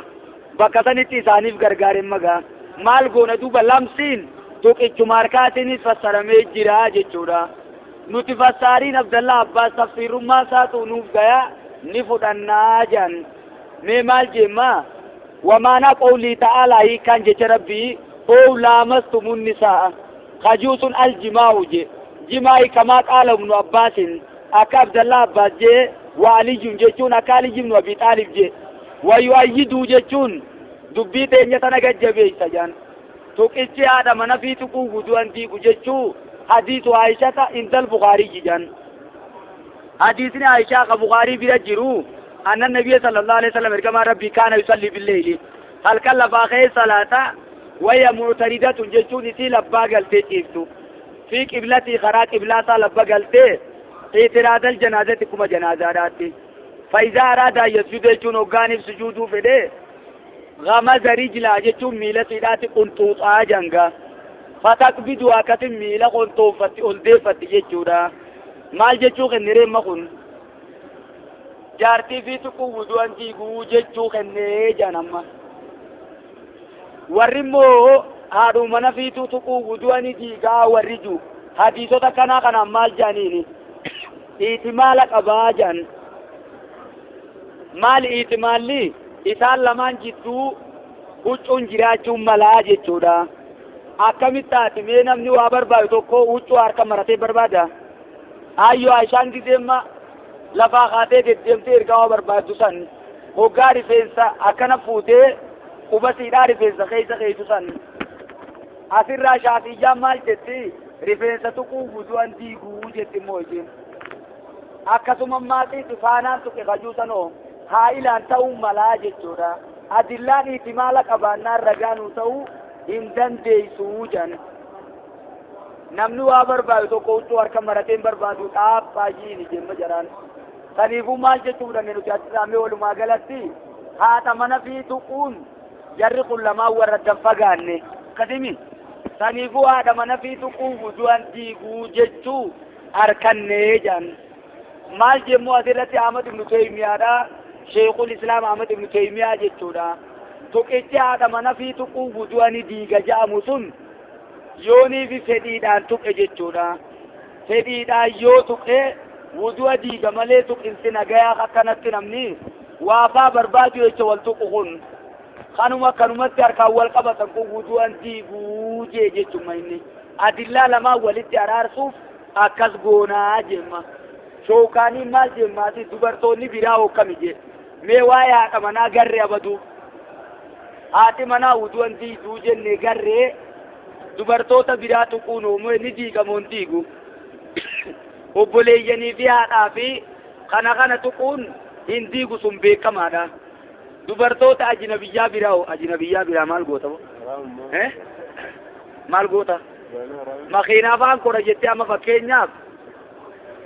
Bakka sanitti isaaniif gargaaren magaa. Maal goona duuba lamsiin tuqichuma harkaatiinis fassaramee jira jechuudha. Nuti fassaariin Abdallah Abbaas tafsiirummaa isaatu nuuf gayaa ni fudhannaa jedhan. Mee maal jeemmaa? Wamaanaa qawlii ta'aalaa hiikkaan jecha Rabbii oolaamastumun nisaa kajuu sun aljimaa'u je. Jimaa'i kamaa qaala ibnu Abbaasin akka Abdallah Abbaas jee wa Aliyyun jechuun akka Aliyyi ibnu Abi Xaalib jee. Wa yu'ayyiduu jechuun dubbii teenya tana gajjabeessa jedhan. Tuqichi haadha mana fi tuquu wudu'an diigu jechuu hadiisu Aishata intal Bukaarii jedhan. Hadiisni Aishaa ka Bukaarii bira jiru anna nabiyya sallallahu alaihi wasallam ergamaa Rabbii kaana yusalli billeyli. Halkan lafaa ka'ee salaata waya mu'taridatun jechuun isii labbaa galtee ciiftu. Fi qiblatii karaa qiblaasaa labba galtee itiraadal janaazatti kuma janaazaadhaatti. Faayidaa araadaa yasjudu jechuun hoggaaniif sujuuduu fedhee غمز رجلا jechuun miila siidhaatti qunxuuxaa janga. Fataqbidu akkasin miila qunxuuffatti ol deeffatti jechuudha. Maal jechuu kenniree amma kun? Jaartii fi tuquu wudu'an diiguu jechuu kennee jaan amma. Warri immoo haadhuma mana fiituu tuquu wudu'ani diigaa warri jiru. Hadiisota kanaa kanaan maal jaaniini? Iitimaala qabaa jaan. Maal iitimaalli? Isaan lamaan jidduu huccuun jiraachuun malaa jechuudha. Akkamitti taati mee namni waa barbaadu tokko huccuu harka maratee barbaada? Ayyoo Aishaan gizeemma lafaa kaatee deddeemtee ergaa waa barbaaddu san hoggaa rifeensa akkana fuutee quba siidhaa rifeensa keessa keeysu san asirraa shaafiyyaan maal jetti? Rifeensa tuquu wudu'an diiguu jetti immoo isheen. Akkasuma maatii xifaanaan tuqe kajuu sanoo haa'ilaan ta'uu malaa jechuudha. Adillaan itimaala qabaannaan ragaanuu ta'uu hin dandeessuu jedhan. Namni waa barbaadu tokko huccuu harka maratee hin barbaadu dhaabbaa jiini jemma jaraan. Saniifuu maal jechuu fudhanne nuti achi dhaamee walumaa galatti haadha mana fi tuquun jarri kun lamaan warra addan fagaanne. Akkasimi saniifuu haadha mana fi tuquun wudu'an diiguu jechuu harkannee jedhan. Maal jemmoo asirratti Ahmad ibnu Taymiyaadha. Sheekul Islaam Ahmad ibnu Taymiyaa jechuudha. Tuqichi haadha mana fi tuquun wudu'ani diiga ja'amu sun yoonii fi fedhiidhaan tuqe jechuudha. Fedhiidhaan yoo tuqe wudu'a diiga malee tuqinsi nagayaa akkanatti namni waafaa barbaadu jecha wal tuqu kun kanuma akkanumatti harkaan wal qabatan kun wudu'an diiguu jee jechuma inni. Adillaa lamaan walitti araarsuuf akkas goonaa jemma. Shookaanii maal jemmaati dubartoonni biraa hokkami jee. Mee waa'ee haadha manaa garree abaduu. Haati manaa wudu'an diiguu jennee garree dubartoota biraa tuquun oomoo ni diigamoo hin diigu. Obboleeyyanii fi haadhaa fi kana kana tuquun hin diigu sun beekamaadha. Dubartoota ajnabiyyaa biraa hoo ajnabiyyaa biraa maal goota? Maal goota? Makiinaa faan kora jettee amma fakkeenyaaf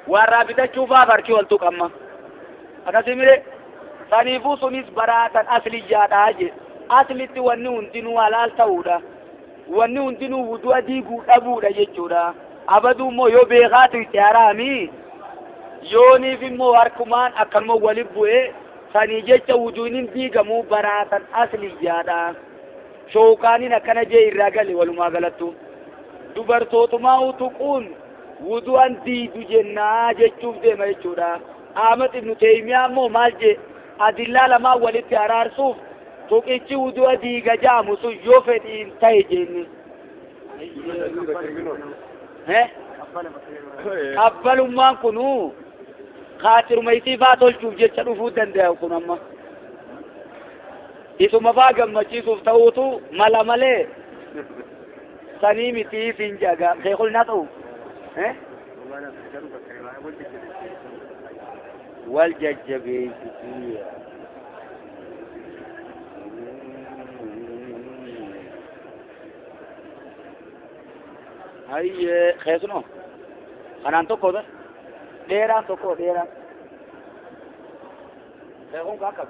warraa bitachuufaaf harki wal tuqamma. Akkasii miree saniifuu sunis baraatan asliyyaadhaa jedhe. Aslitti wanni hundinuu halaal ta'uudha. Wanni hundinuu wudu'a diiguu dhabuudha jechuudha. Abaduu immoo yoo beekaatu itti haraami yooniif immoo harkumaan akkanuma waliin bu'ee sanii jecha wuduun hin diigamuu baraatan asliyyaadha. Shookaaniin akkana jee irraa gale walumaa galattu. Dubartootumaa tuquun wudu'an diigu jennaa jechuuf deema jechuudha. Ahmad ibnu Taymiyaa immoo maal jee adillaa lamaan walitti araarsuuf tuqichi wudu'a diiga ja'amu sun yoo fedhiin ta'e jenne. Qabbalummaan kunuu kaatiruma isii faa tolchuuf jecha dhufuu danda'a kun amma. Isuma faa gammachiisuuf ta'uutu mala malee sanii miti siin jaga. Sheekul naa ta'u? Wal jajjabeessiti. Hayyee keessumoo kanaan tokko dheeraan tokko dheeraan. Sheekun akka.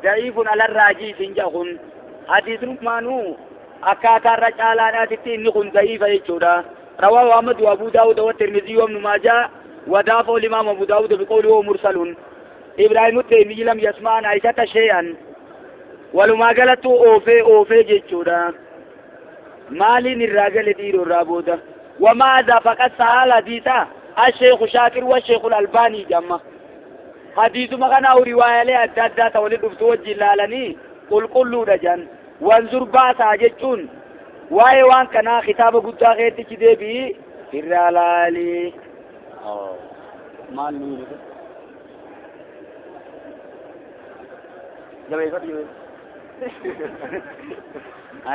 Da'iifun alarraa jiisin jedhu hadiisni maanuu akkaataa irra caalaadhaatitti inni kun da'iifa jechuudha. رواه أحمد وأبو داود والترمذي وابن ماجه ودافع الإمام أبو داود بقوله هو مرسل. إبراهيم التيمي لم يسمع عن عائشة شيئا ولما قالت أوفي أوفي جتشودا مالي الراجل دير الرابودة وماذا فقد سأل حديثا الشيخ شاكر والشيخ الألباني جمع حديث ما كان أو رواية له أدى تولد فتوجه لالني قل قل رجان وانظر باسا جتشون waa'ee waan kanaa kitaaba guddaa keessatti deebii irraa laalii. Maal nuyi jabeeffatu jabeeffatu.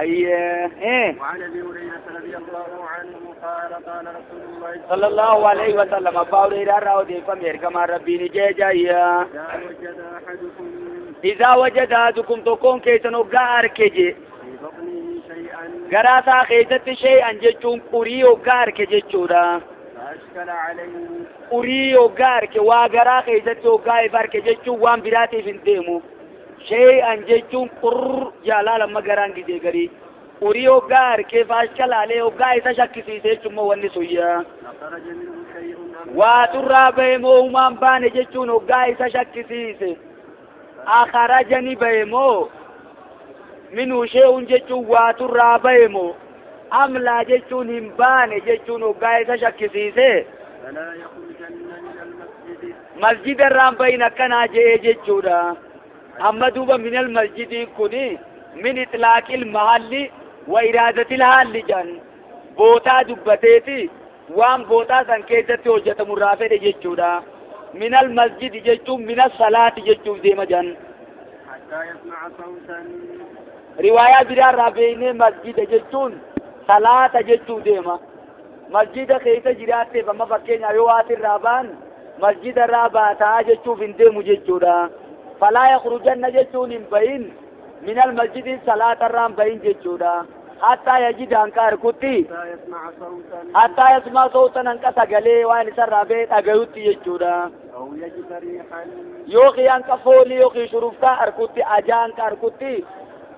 أيه. وعن أبي هريرة رضي الله عنه قال قال رسول الله صلى الله عليه وسلم أبا هريرة راودي فمير كما ربي نجي. إذا وجد أحدكم تكون كيسن غار كجي في بطنه شيئا غراسا كيست شيئا جچون قريو غار كجچودا فأشكل عليه قريو غار كي وا غرا كيست غاي بار كجچو وان براتي فندمو شيئا جچون قر جلال مغران كجي غري قريو غار كي فأشكل عليه غاي شكسي سيچوم وني سويا أخرج منه شيء واترابه مومان بان جچون غاي شكسي أخرجني بيمو منو شيء جتشو واترا بيمو أم لا جتشو نمبان جتشو نقايسة شكسيسة فلا يخرجن من المسجد مسجد الرام بين كنا جي جتشو دا أما دوبا من المسجد كوني من إطلاق المحل وإرادة الحال جان بوتا دبتيتي وام بوتا سنكيتتي وجت مرافة جتشو دا من المسجد جتشو من الصلاة جتشو ديما جان حتى يسمع صوتا. رواية برا رابين مسجد جتشون صلاة جتشو ديما مسجد خيسة جراتي فما فكين أيوات الرابان مسجد الراباتا جتشو فندمو جتشو دا فلا يخرجن جتشون بين من المسجد صلاة الرام بين جتشو دا حتى يجد أنكار كتي حتى يسمع صوتا حتى يسمع صوتا أنك سجلي وان سرابي أجوتي جتشو دا أو يجد ريحا يوخي أنك فولي يوخي شرفتا أركتي أجانك أركتي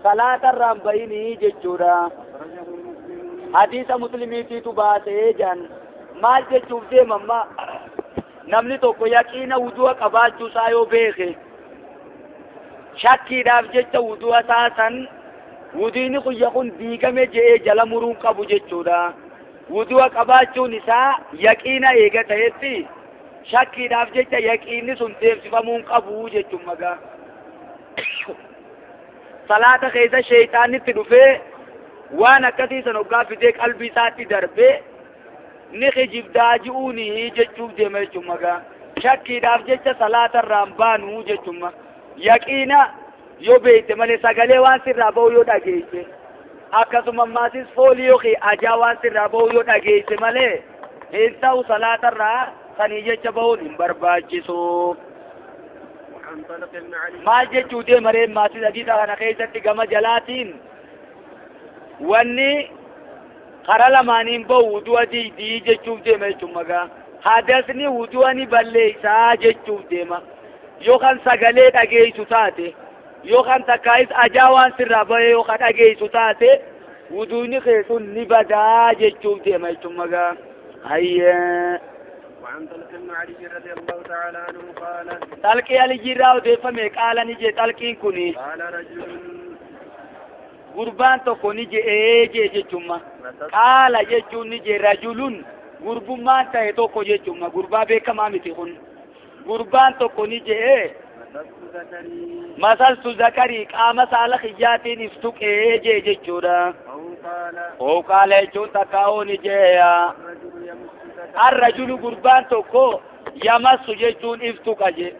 صلاة الرام بيني جتشو دا أخرجه مسلم. حديث مسلمي تباسه جان مال جتشو دي مما namni tokko yaqiina wudu'a qabaachuu isaa yoo beeke shakkiidhaaf jecha wudu'a isaa san wudu'ni kuyya kun diigame je'ee jala muruun qabu jechuudha. Wudu'a qabaachuun isaa yaqiina eega ta'etti shakkiidhaaf jecha yaqiinni sun deemsifamuun qabu jechuun magaa. Salaata keessa sheeyxaanitti dhufee waan akkasii san hoggaa fidee qalbii isaatti darbee ni kijibdaa ji'uuni jechuuf deema jechuun magaa. Shakkiidhaaf jecha salaata irraan baanuu jechuun yaqiina yoo beekte malee sagalee waan sirraa ba'u yoo dhageesse akkasuma ammaas foolii yookiin ajaa waan sirraa ba'u yoo dhageesse malee hin ta'u salaata irraa sanii jecha ba'uun hin barbaachisu. وعن طلق بن علي Maal jechuu deema ree maasis hadiisa kana keessatti gama jalaatiin wanni kara lamaaniin ba'u wudu'a diidii jechuuf deema jechuun magaa. Hadasni wudu'a ni balleessaa jechuuf deema. Yookaan sagalee dhageessu taate yookaan takkaayis ajaa waan sirraa ba'e yookaan dhageessu taate wuduuni keessun ni badaa jechuuf deema jechuun magaa. Hayyee. وعن طلق بن علي رضي الله تعالى عنه قال Xalqii Aliyyirraa odeeffame qaala ni jee xalqiin kuni قال رجل gurbaan tokko ni je'ee jee jechuun qaala jechuun ni jee rajulun gurbummaan ta'e tokko jechuun gurbaa beekamaa miti kun gurbaan tokko ni je'ee مسست ذكري masaltu zakarii qaama saala kiyyaatiin if tuqee jee jechuudha. أو قال Oo qaala jechuun takkaa'oo ni jeeya. الرجل يمس ذكره Arrajulu gurbaan tokko yamassu jechuun if tuqa je.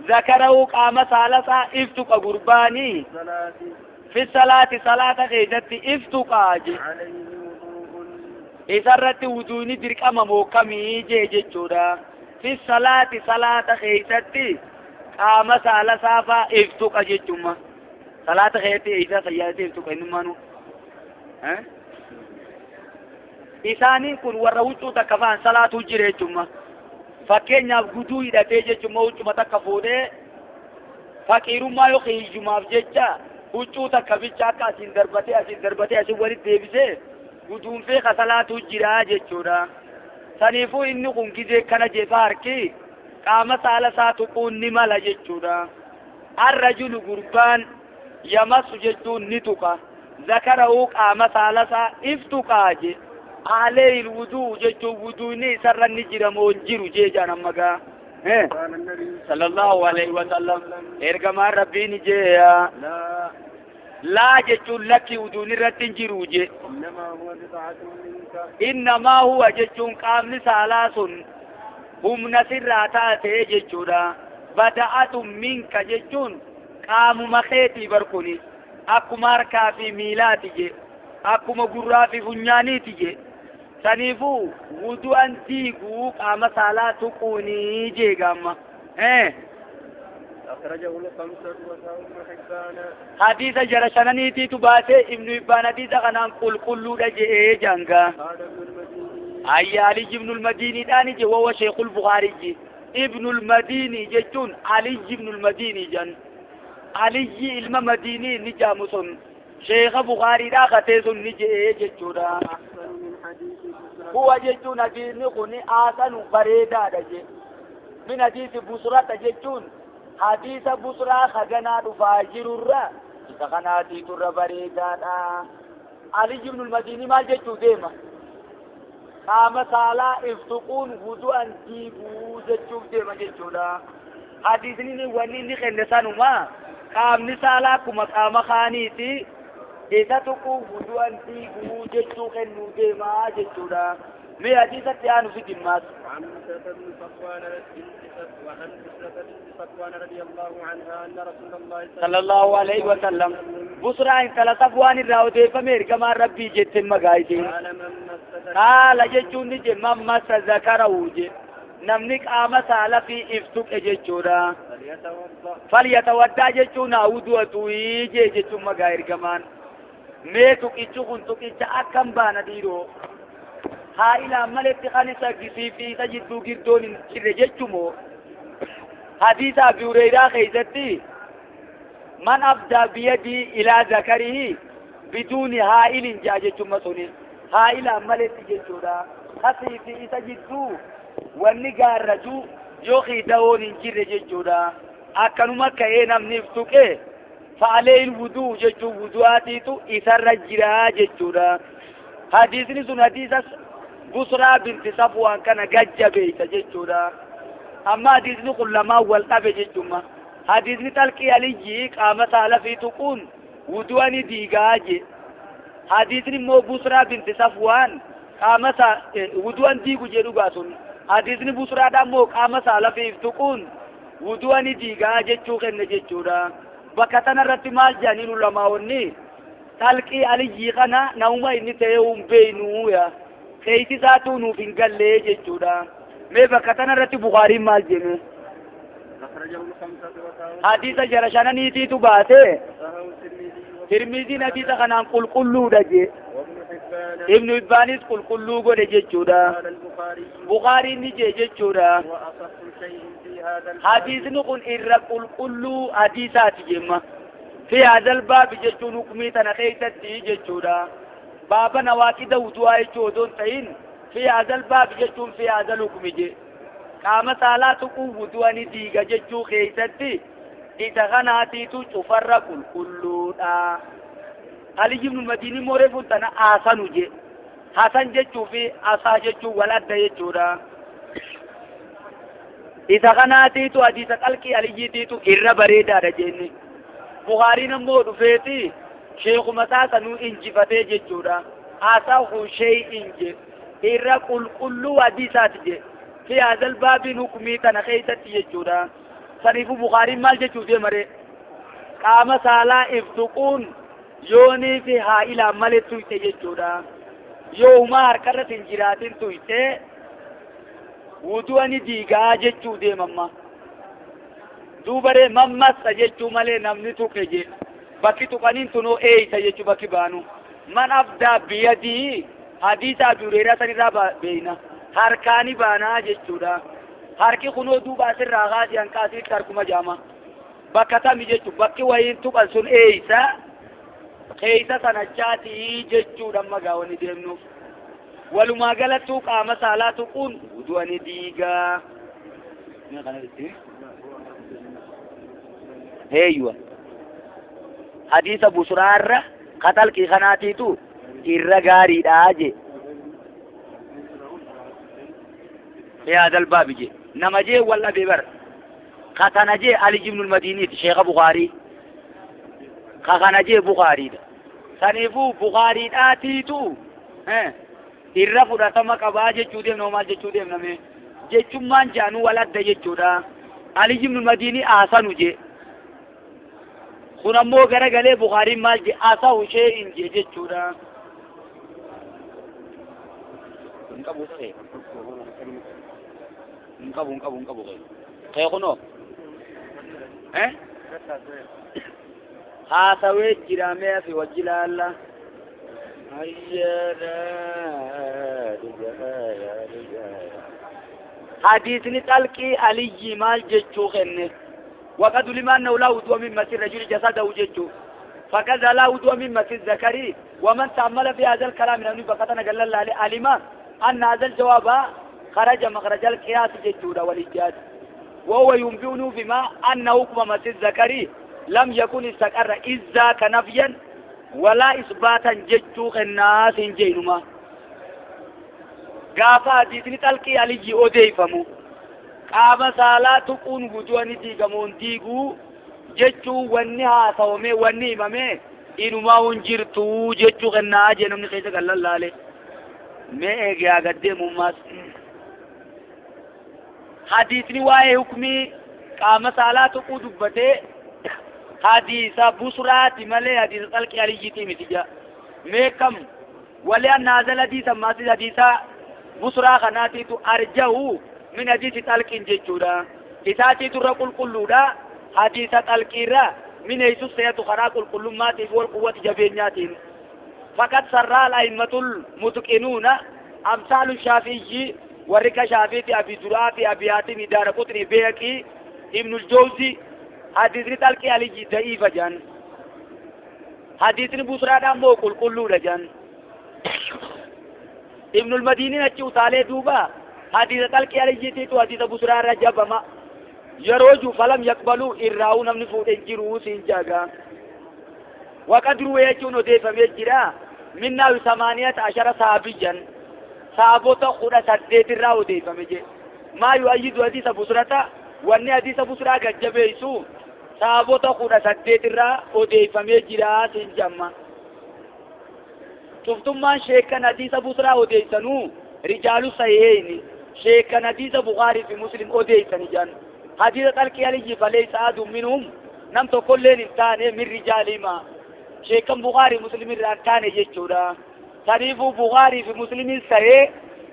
Zakara'uu qaama saala isaa if tuqa gurbaanii الصلاة fi salaati salaata keessatti if tuqaa je. عليه وضوء Isarratti wuduuni dirqama mookamii jee jechuudha. Fi salaati salaata keessatti qaama saala saafaa if tuqa jechuudha. Salaata keessatti isa sayyaatti if tuqa innummaanu. Isaaniin kun warra huccuu takka fa'aan salaatuu jira jechuudha. Fakkeenyaaf guduu hidhatee jechuudha huccuma takka fuudhee faqiirummaa yookiin hiyyumaaf jecha huccuu takka bicha akka asiin darbatee asiin walitti deebisee guduunfee ka salaatuu jira jechuudha. Saniifuu inni kun gizee kana jefa harki qaama saala isaa tuquun ni mala jechuudha. Arrajulu gurbaan yamassu jechuun ni tuqa. Zakara'uu qaama saala isaa if tuqaa je. Alee wuduu jechuun wuduuni isarra ni jira moo hin jiru jee jaan amma gaa. قال النبي Sallallahu alaihi wa sallam ergamaan rabbiin jeeya. لا Laa jechuun lakki wuduun irratti hin jiru je. إنما هو بضعة منك Innamaa huwa jechuun qaamni saalaa sun humna sirraa taate jechuudha. Bada'atu minka jechuun qaamuma keetii barkuni. Akkuma harkaa fi miilaati je. Akkuma gurraa fi funyaaniiti je. Saniifuu wudu'an diiguu qaama saalaa tuquunii jee gaamma. أخرجه الخمسة وصححه ابن حبان. Hadiisa jara shananiitiitu baasee, Ibnu Hibbaan hadiisa kanaan qulqulluudha je'ee janga. قال ابن المديني. Ayya, Ali ibnul Madiiniidhaan je, wawa Sheekul Bukhaarii. Ibnul Madiinii jechuun Ali ibnul Madiinii jan. Aliyyi ilma Madiinii ni jaamu sun Sheeka Bukhaariidhaa katee sun ni je'ee jechuudha. أحسن من حديث بسرة. Huwa jechuun hadiisni kun haasanu bareedaadha je. Min hadiisi Busrata jechuun hadiisa Busraa haganaa dhufaa jirurra isa kanaatiiturra bareedaadha. Ali ibnul Madiinii maal jechuu deema? Qaama saalaa iftuquun wudu'an diiguu jechuuf deema jechuudha. Hadiisni wanni inni kenne sanuma, qaamni saalaa akkuma qaama kaaniiti, isa tuquu wudu'an diiguu jechuu kennuu deema jechuudha. Mee hadiisatti aanu fidimmaas. عن بسرة بن صفوان بنت وعن بسرة بنت صفوان رضي الله عنها أن رسول الله صلى الله عليه وسلم. Busraa intala Safwaan irraa odeeffame, ergamaan Rabbii jetteen magaayisiin. قال: من مس قال jechuun ni je, من مس ذكره je. Namni qaama saala fi iftuqe jechuudha. فليتوضأ. فليتوضأ jechuun haa wudu'atu jee jechuun magaa ergamaan. Mee tuqichi kun tuqicha akkam baana dhiiroo? Haa ilaan maletti kan isa gisii fi isa jidduu girdoon hin jirre jechumoo? Hadiisa Abi Hureyraa keessatti من أفضى بيده إلى ذكره بدون حائل jaa jechuun suni haa ilaan maletti jechuudha. Kasii fi isa jidduu wanni gaarraju yookiin dawoon hin jirre jechuudha. Akkanuma ka'ee namni if tuqe فعليه الوضوء jechuun wudu'aatiitu isarra jira jechuudha. Hadiisni sun hadiisa Busraa binti Safwaan kana gajjabeessa jechuudha. Amma hadiisni kun lamaan wal dhabe jechuudha. Hadiisni Talqii Aliyyi qaama saala fi tuquun wudu'a ni diigaa je. Hadiisni immoo Busraa binti Safwaan qaama wudu'an diigu jedhu sun. Hadiisni Busraadha immoo qaama saala fi tuquun wudu'a ni diigaa jechuu kenne jechuudha. Bakka tanarratti maal jedhaniin ulamaa'onni? Talqii Aliyyii kana nama inni ta'ee hin beeknu yaa. Keeysi isaatuu nuuf hin gallee jechuudha. Mee bakka tanarratti Bukaariin maal jenne? أخرجه الخمسة وصححه Hadiisa jara shananiitiitu baasee. صححه الترمذي. Tirmiziin hadiisa kanaan qulqulluudha je. وابن حبان. Ibnu Hibbaanis qulqulluu godhe jechuudha. قال البخاري: Bukaariin ni jee jechuudha. وأصح شيء في هذا الباب. Hadiisni kun irra qulqulluu hadiisaati jemma. في هذا الباب jechuun hukumii tana keessatti jechuudha. Baaba نواقض wudu'aa jechuu odoo hin ta'in, في هذا الباب jechuun في هذا الحكم je. Qaama saalaa tuquu wudu'a ni diiga jechuu keessatti isa kanaatiitu cufarra qulqulluudha. Ali ibn Madiini mooree funtana haasanu je. Hasan jechuu fi asaa jechuu wal adda jechuudha. Isa kanaatiitu hadiisa Qalqii Aliyyiitiitu irra bareedaadha jenne. Bukaariin ammoo dhufeeti sheekuma isaa sanuu injifatee jechuudha. أصح شيء je. Irra qulqulluu hadiisaati je. في هذا الباب hukumii tana keessatti jechuudha. Saniifuu Bukaariin maal jechuuf deemare? Qaama saalaa if tuquun yoonii fi haa ilaan malee tuyte jechuudha. Yoo humaa harkarratti hin jiraatin tuyte wudu'a ni diigaa jechuu deemamma. Duubaree من مس jechuu malee namni tuqe je. Bakki tuqaniin tunoo eeysa jechuu bakki baanu. من أفضى بيده hadiisa Abi Hureyraa sanirraa beeyna. Harkaani baanaa jechuudha. Harki kunoo duuba asirraa kaasii hanqaasiitti harkuma jaama. Bakka tami jechuun bakki wayiin tuqan sun eeysa. Keeysa sanachaatii jechuudha amma gaawwani deemnuuf. Walumaa galattuu qaama saalaa tuquun wudu'a ni diigaa. Heeyyuwa. Hadiisa Busraarra katalqii kanaatiitu irra gaariidha je. في هذا الباب je. Nama jee wal dhabee bar. Katana jee Ali ibn al-Madiniiti Sheekha Bukaarii. Kakana jee Bukaariidha. Saniifuu Bukaariidhaatiitu irra fudhatama qabaa jechuu deemna, maal jechuu deemna mee? Jechummaan jaanuu wal adda jechuudha. Ali ibn al-Madini haasanu jee. Kun ammoo garagalee Bukaariin maal je asahu shay'in je jechuudha. Hin qabu ta'e. Hin qabu hin qabu hin qabu kee. Kunoo. Haasawee jira mee fi wajji laalla. Hadiisni xalqii Aliyyi maal jechuu kenne. وقد لما أنه لا وضوء من مسير رجل جسده ججو فكذا لا وضوء من مسير ذكري. ومن تأمل في هذا الكلام من بقتنا قال الله علم أن هذا الجواب خرج مخرج القياس ججو والاجتهاد، وهو ينبئنا بما أن حكم مسير ذكري لم يكن استقر إذا كنفيا ولا إثباتا ججو الناس جينما. غافا حديثني تلقي علي أوديفمو qaama saalaa tuquun wudu'ani diigamuun diiguu jechuu wanni haasawame wanni himame inumaa hun jirtuu jechuu kennaa jee namni keessa kan lallaale. Mee eegee gaddeemummaas hadiisni waa'ee hukumii qaama saalaa tuquu dubbatee hadiisa busraati malee hadiisa xalqii aliyyiitii miti jaa. Mee kam walee annaazal hadiisa maasis hadiisa busraa kanaatiitu arja'u من حديث تلقين جچودا إساتي ترى قل قلودا حديث تلقيرا من يسوس سيتو خرا قل قلومات والقوة جبينياتين. فقد سرى الأئمة المتقنون أمثال الشافعي ورك شافعي أبي زرعة أبي حاتم دار قطني بيهقي ابن الجوزي حديث تلقي علي ضعيف جان. حديث بصرى دامو قل قلودا جان. ابن المديني نچو تالي دوبا حديث تلقي علي تو حديث بصرى رجبما يروج فلم يقبلوا إراو نمن فوت انجرو سنجاغا. وقد روي يجون ديف مجرا منا 18 صحابيا صحابوتا خدا سديت راو ديف مجي ما يؤيد حديث بصرى وان حديث بصرى غجبيسو صحابوتا خدا سديت راو ديف مجرا سنجما. شفتم ما شيخنا حديث بصرى وديسنو رجال صحيحين شيخنا حديث بخاري في مسلم أوديسني جان. حديث تلقي علي فليس أحد منهم نم تقول إنسان من رجال ما شيخنا بخاري مسلم رانتان يجورا تعرف بخاري في مسلم صحيح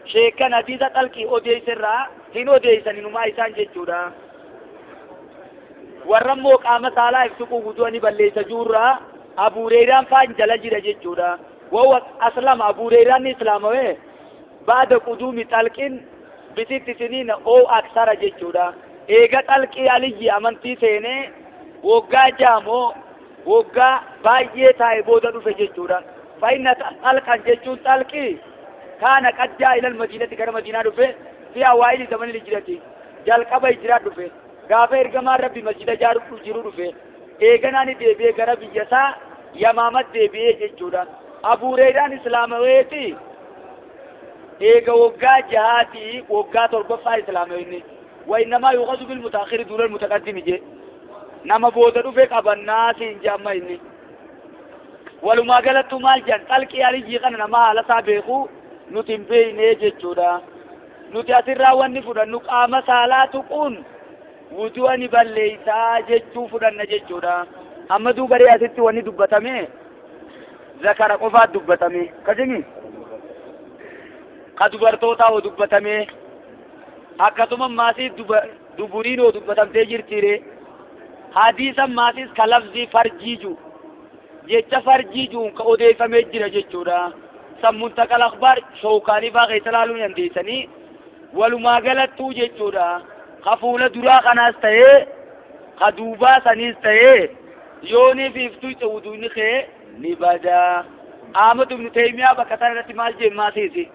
شيخنا حديث تلقي أوديسرا هين أوديسني نما إنسان يجورا. ورمو قام سالا يفتقو غدواني بل سجورا أبو هريرة فان جل جل يجورا وهو أسلم أبو هريرة إسلامه بعد قدوم تلقين بست سنين أو أكثر جچودا. إيغا تلقي علي أمنتي سينه وغا جامو وغا باية تاي بودا دفه جچودا. فإن تلقا جچون تلقي كان قد جاء إلى المدينة كان مدينة دفه في أوائل زمن الهجرة جلقب هجرة دفه غافة إرغمان ربي مسجد جارو جيرو دفه إيغا ناني ديبي غربي يسا يمامت ديبي جچودا. أبو هريرة إسلامويتي إيغا وغا جهاتي وغا تربفا إسلامويني وإنما يؤخذ بالمتأخر دون المتقدم جي نما بودا دفه قبنا سين جامع إني ولما قالت مال جان تلقي علي جيغان نما على سابقو نتم بيني جچودا. نتي أسرا واني فدن نقام سالا تقون وجواني بليسا جچو فدن جچودا. أما دو بري أسرتي واني دبتامي ذكر قفا دبتامي كجمي kadubartoota oo dubbatame akkasuma maasii duburiin oo dubbatamtee jirtiire hadiisa maasiis ka lafzii farjiiju jecha farjiijuun ka odeeffamee jira jechuudha. Sammuun takal akhbaar shookaanii faa keessa laaluu dandeessanii walumaa galattuu jechuudha. Ka fuula duraa kanaas ta'ee ka duubaa saniis ta'ee yoonii fi iftuu wuduuni kee ni bada. Ahmad ibn Taymiyaa bakka sana irratti maal jee maasiisi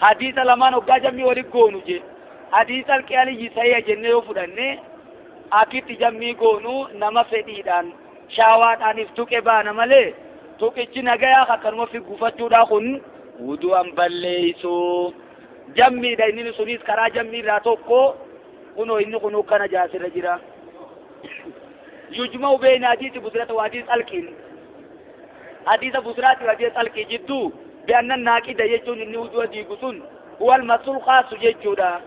hadiisa lamaan hoggaa jammii walitti goonu jee hadiisa alqiyaaliyyi sayya jennee yoo fudhanne akitti jammii goonu nama fedhiidhaan shaawaadhaaniif tuqe baana malee tuqichi nagayaa akkanuma fi gufachuudhaa kun wudu'an balleeysu jammiidha. Inni sunis karaa jammii irraa tokko kunoo inni kun kana jaasirra jira. Yujma'u bayna hadiisi busrata wa hadiisi alqiin hadiisa busraati wa hadiisa alqii jidduu بأن الناقد يجون إنه وجود يقصون هو المسؤول خاص يجودا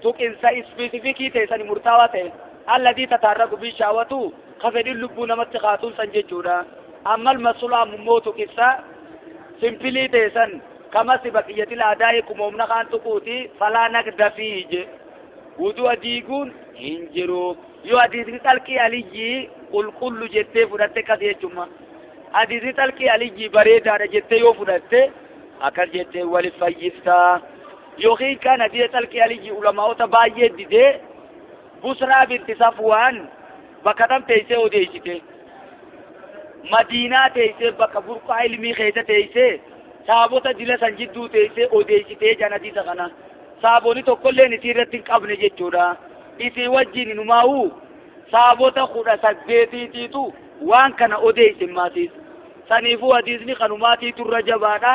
tuqinsa ispeesifikii ta'e sani murtaawaa ta'e Alladii tataarraku bi shaawatu ka fedhiin lubbuu namatti kaatuun san jechuudha. Amma almasula ammummoo tuqissa simpilii ta'e san kamasi baqiyyatil aadaa kumoomna kaan tuquuti falaa naqda fiihi je. Wudu'a diiguun hin jiru. Yoo hadiisni xalqii aliyyii qulqullu jettee fudhatte akkas jechuudha. Hadiisni xalqii aliyyii bareedaadha jettee yoo fudhatte akkas jettee waliif fayyiftaa. Yookiin kan hadiisa xalqii aliyyii ulamaa'ota baay'ee didee Busraa binti Safwaan bakka tam teessee odeessite. Madiinaa teessee bakka burqaa ilmii keessa teessee saabota dila san jidduu teessee odeessitee jan hadiisa kana. Saabonni tokkolleen isii irratti hin qabne jechuudha. Isii wajjin inumaa'u saabota 18tiitu waan kana odeesse maatiis. Saniifuu hadiisni kanumaatiitu irra jabaadha.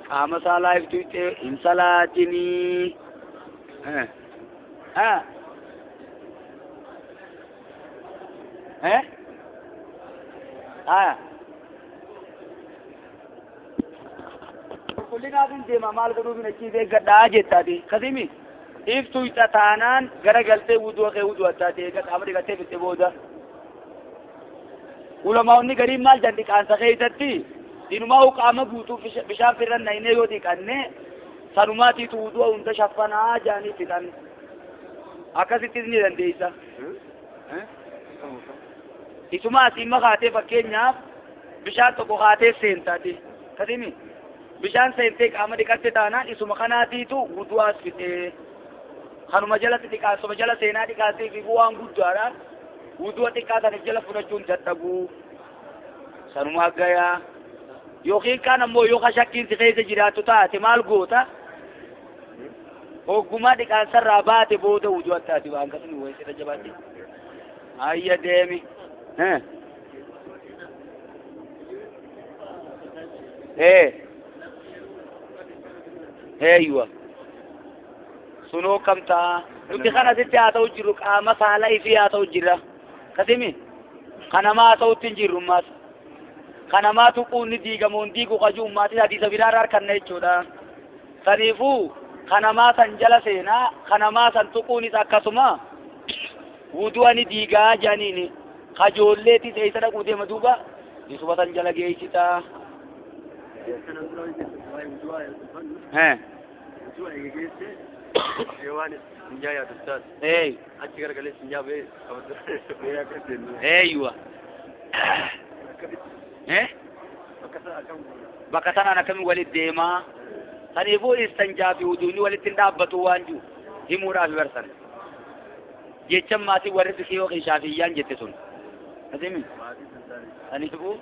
Qaama saalaa iftu hin salaatinii. Qulqullinaaf hin deema maal godhuuf hin achiif eeggadhaa jettaati. Kasimi iftu ixa taanaan gara galtee wudu'a kee wudu'attaati eega qaama dhiqattee fixe booda. Ulamaa'onni gariin maal jedhan dhiqaansa keessatti inumaa qaama guutuu bishaan firran naynee yoo dhiqanne sanumaatiitu wudu'a hunda shaffanaa jedhanii fixan. Akkasittis ni dandeessa. Isuma asiin makaatee fakkeenyaaf bishaan tokko kaatee seentaati. Kasimi bishaan seentee qaama dhiqatte taanaan isuma kanaatiitu wudu'aas fixee. Kanuma jalatti dhiqaansuma jala seenaa dhiqaansee fi bu'aan guddaadha. Wudu'a xiqqaa saniif jala fudhachuun dadhabuu. Sanuma gayaa. Yookiin kaan ammoo yoo shakkiin si keessa jiraattu taate maal goota? Hoggummaa dhiqaansarraa baate booda wudu'a taate waan akkasuma wayii jabaatti. Ayya deemi. Eeywa. Sunoo kam ta'a? Nuti kana asitti haa ta'u jirru qaama saala ifii haa ta'u jirra. Kasimi? Kanamaa haa ta'utti hin jirru ammaas. Kanamaa tuquun ni diigamuun diigu qajuu ummaatis hadiisa biraarraa harkanna jechuudha. Saniifuu kanamaa san jala seenaa kanamaa san tuquunis akkasuma wudu'a ni diigaa jedhaniini. Kajoolleetis eessa dhaquu deema duuba isuma san jala geessitaa. Eeywa. Bakka sanaan akkamiin walitti deemaa? Saniifuu istanjaa fi wuduun walitti hin dhaabbatu waan jiru himuudhaaf barsan. Jecha maatii warri fiqii yookiin shaafiyyaan jette sun. Asimi? Saniifuu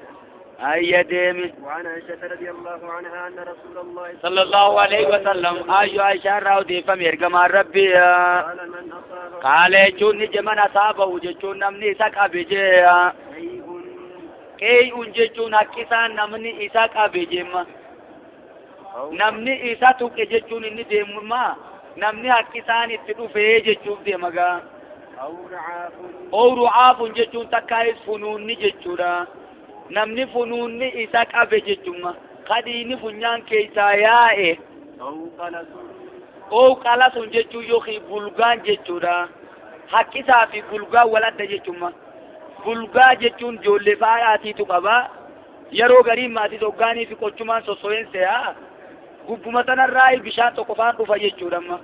ayya deemi. وعن عائشة رضي الله عنها أن رسول الله صلى الله عليه وسلم أيها عائشة راو ديفم يرجم ربي قال من أصابه قال يجون جمن أصابه جون نمني إساك أبيجي قيء جون حقيسان نمني إساك أبيجي ما نمني إساك جون إني ديم ما نمني حقيسان إتلو فيه جون ديمغا أو رعاف جون تكايس فنوني جونا namni funuunni isa qabe jechuudha. Kadiini funyaan keessaa yaa'e. Oo qalasuun jechuun yookiin bulgaan jechuudha. Haqqisaa fi bulgaan wal adda jechuudha. Bulgaa jechuun ijoollee faayyaatiitu qaba. Yeroo gariin maatii hoggaanii fi qochumaan sosso'een se'aa. Gubbuma sanarraa bishaan tokko faan dhufa jechuudha.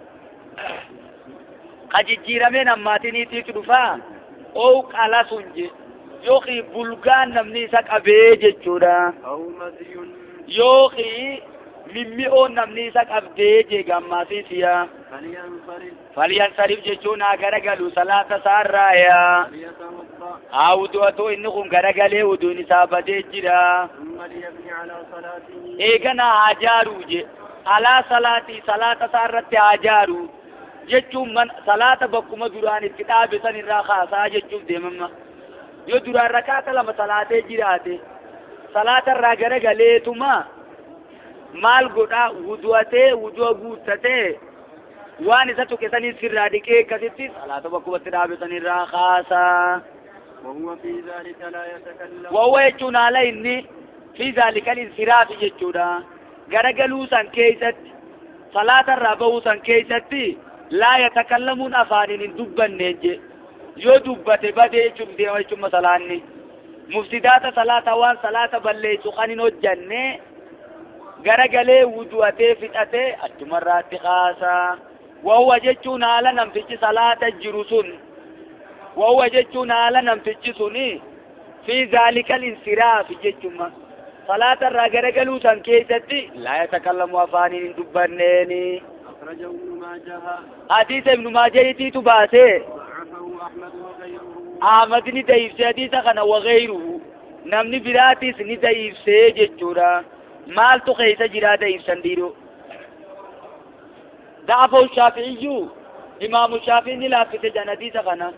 Ka jijjiirameen ammaatiniitiitu dhufa. Oo qalasuun jechuudha. Yookiin bulgaan namni isa qabee jechuudha. Yookiin mimmi'oon namni isa qabdee jeegammaasiisiya. Falyansarif jechuun haa garagalu salaata isaarraaya. Haa wudu'atu inni kun garagalee wuduun isaa badee jira. Eegana haa jaaruu je. Alaa salaatii salaata isaarratti haa jaaruu jechuun salaata bakkuma duraan itti dhaabe san irraa kaasaa jechuuf deemama. Yoo duraan rakaata lama salaatee jiraate salaata irraa garagaleetuma maal godhaa wudu'atee wudu'a guuttatee waan isa tuqe sanii sirraa dhiqee akkasitti salaata bakkumatti dhaabe sanirraa kaasaa. Wahuwa jechuun haala inni fi zaalika insiraafi jechuudha. Garagaluu san keessatti salaata irraa bahuu san keessatti laa yatakallamuun afaaniin hin dubbanne je. Yoo dubbate badee jechuun deema jechuun salaanni. Mufsidaata salaata waan salaata balleessu kan hin hojjanne garagalee wudu'atee fixatee achumarraatti kaasaa. Wahuwa jechuun haala namtichi salaata jiru sun. Wahuwa jechuun haala namtichi suni fi zaalikal insiraafi jechuma. Salaata irraa garagaluu san keessatti laa yatakallamu afaaniin hin dubbanneeni. أخرجه ابن ماجه. Hadiisa Ibnu Maajahitiitu baasee. ضعفه أحمد وغيره. Ahmad ni da'iifsee hadiisa kana wagayruhu namni biraatis ni da'iifsee jechuudha. Maaltu keessa jiraa da'iifsan dhiiroo? Da'afahu Shaafi'iyyuu Imaamu Shaafi'i ni laaffise jedhan hadiisa kana.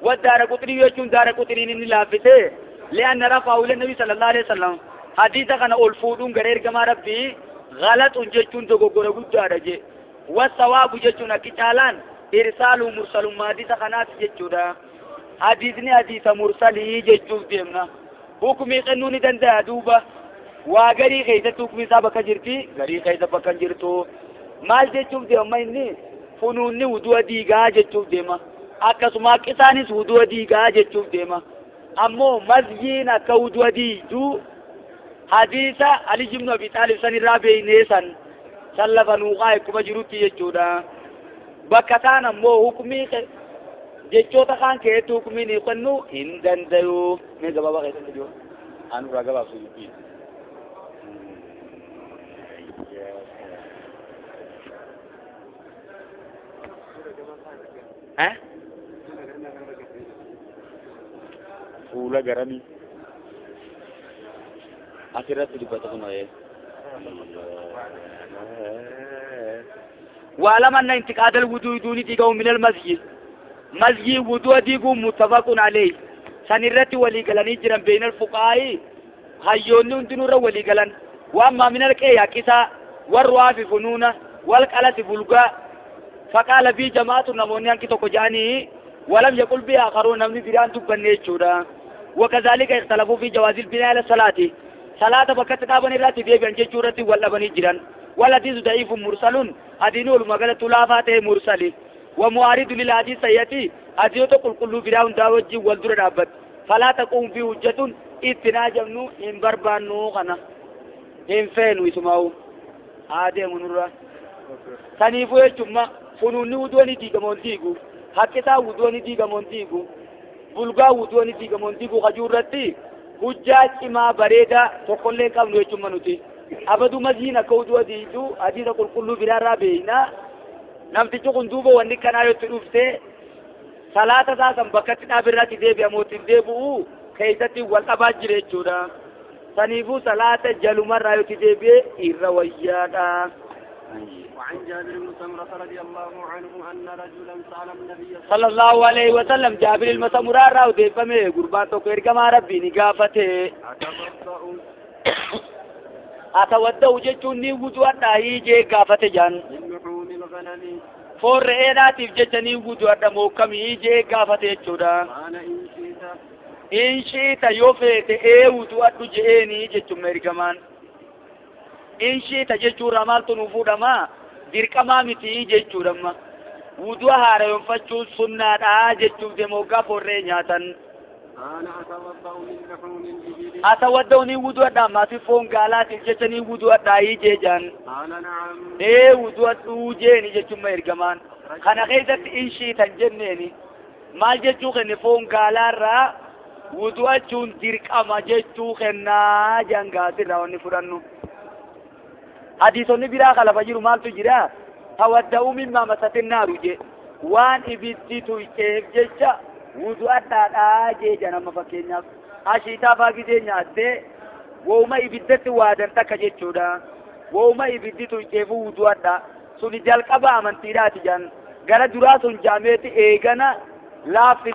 والدار قطري يجون دار قطري ni laaffise لأن رفعه إلى النبي صلى الله عليه وسلم hadiisa kana ol fuudhuun gara ergamaa Rabbii غلط jechuun dogoggora guddaadha jee. والثواب jechuun akki caalaan irsaalu mursalummaa hadiisa kanaati jechuudha. Hadiisni hadiisa mursalii jechuuf deemna. Hukumii kennuu ni danda'a duuba. Waa garii keessatti hukumii isaa bakka jirti, garii keessa bakka hin jirtu. Maal jechuuf deema inni? Funuunni wudu'a diigaa jechuuf deema. Akkasuma haqisaanis wudu'a diigaa jechuuf deema. Ammoo masjiin akka wudu'a diigduu hadiisa Ali ibn Abi Taalib san irraa beeynee san san lafa nuuqaa akkuma jirutti jechuudha. Bakka taan ammoo hukumii jechoota kaan keessatti hukumii ni kennuu hin dandayu. Mee gabaabaa keessatti jiru. Aan irraa gabaabsu dubbii. Eh? Fuula garamii. Asirratti dubbata kun wayee. واعلم أن انتقاد الوضوء دون ديقه من المسجد مسجد وضوء ديقه متفق عليه سنرت ولي قلن جرا بين الفقهاء هيون دنور ولي قلن وأما من الكيا كسا والرواف فنونة والقلس بلغا فقال بي جماعة نمونيان كي تكجاني ولم يقل بي آخرون نمني بران تبني چورا وكذلك اختلفوا في جواز البناء على الصلاة صلاة بكت قابن الراتي دي بان جورتي ولا بني جيران والحديث ضعيف مرسل حديث المغلة تلافات مرسل ومعارض للحديث سيأتي حديث تقول كل براون داوجي والدر رابط فلا تقوم به حجة اتناجمنو إن بربانو غنا إن فين ويسمعو هذا منورا سنيفو يجمع فنوني ودوني ديغمون ديغو حكتا ودوني ديغمون ديغو بلغا ودوني ديغمون ديغو خجورتي حجة ما بريدة تقول لك أمنو يجمع نتي abadu mazina kawdu adiidu hadiisa qulqulluu biraarraa beeyna namtichi kun duuba wanni kanaa yotti dhufte salaata isaa san bakkatti dhaabirratti deebi'amootiin deebi'u keessatti wal dhabaa jira jechuudha. Saniifuu salaata jalumarraa yotti deebi'e irra wayyaadha. وعن جابر بن سمرة رضي الله عنه أن رجلا سأل النبي صلى الله عليه وسلم جابر بن سمرة راو deeffame gurbaan tokko ergamaa Rabbii ni gaafate. أتودعو جتون ني وضوء هي غافته جان من الغنم فور ايداتيف جتني وضوء موكم هي غافته جچودا انا ان شئت ان شئت يوفيت اي وضوء جيني جچو مرغمان ان شئت جچو رمال تو نفودما درقما متي جچو رما وضوء هاريون فچو سنة دا جچو دموغا فور نياتن أنا أتوضأ من لحوم الإبل أتوضأ ني وضوء ما في فون غالات جتني وضوء داي جيجان قال نعم إيه وضوء دوجيني جتشم إرجمان خنا غيزت إنشي تنجنني ما جتشو خن فون غالارا وضوء چون ترك أما جتشو خنا جانغات راوني فرانو حديثوني برا خلا فجر مال تجرا تودعوا مما مست النار جي وان إبتي تويكيف جتشا وضوء دادا جيجان أما فكينياف ashiitaa faa gizee nyaattee wooma ibiddatti waadan takka jechuudha. Wooma ibiddi tuyxeefuu wudu'adha. Suni jalqaba amantiidhaati jaan. Gara duraa sun jaameeti eegana laaffi.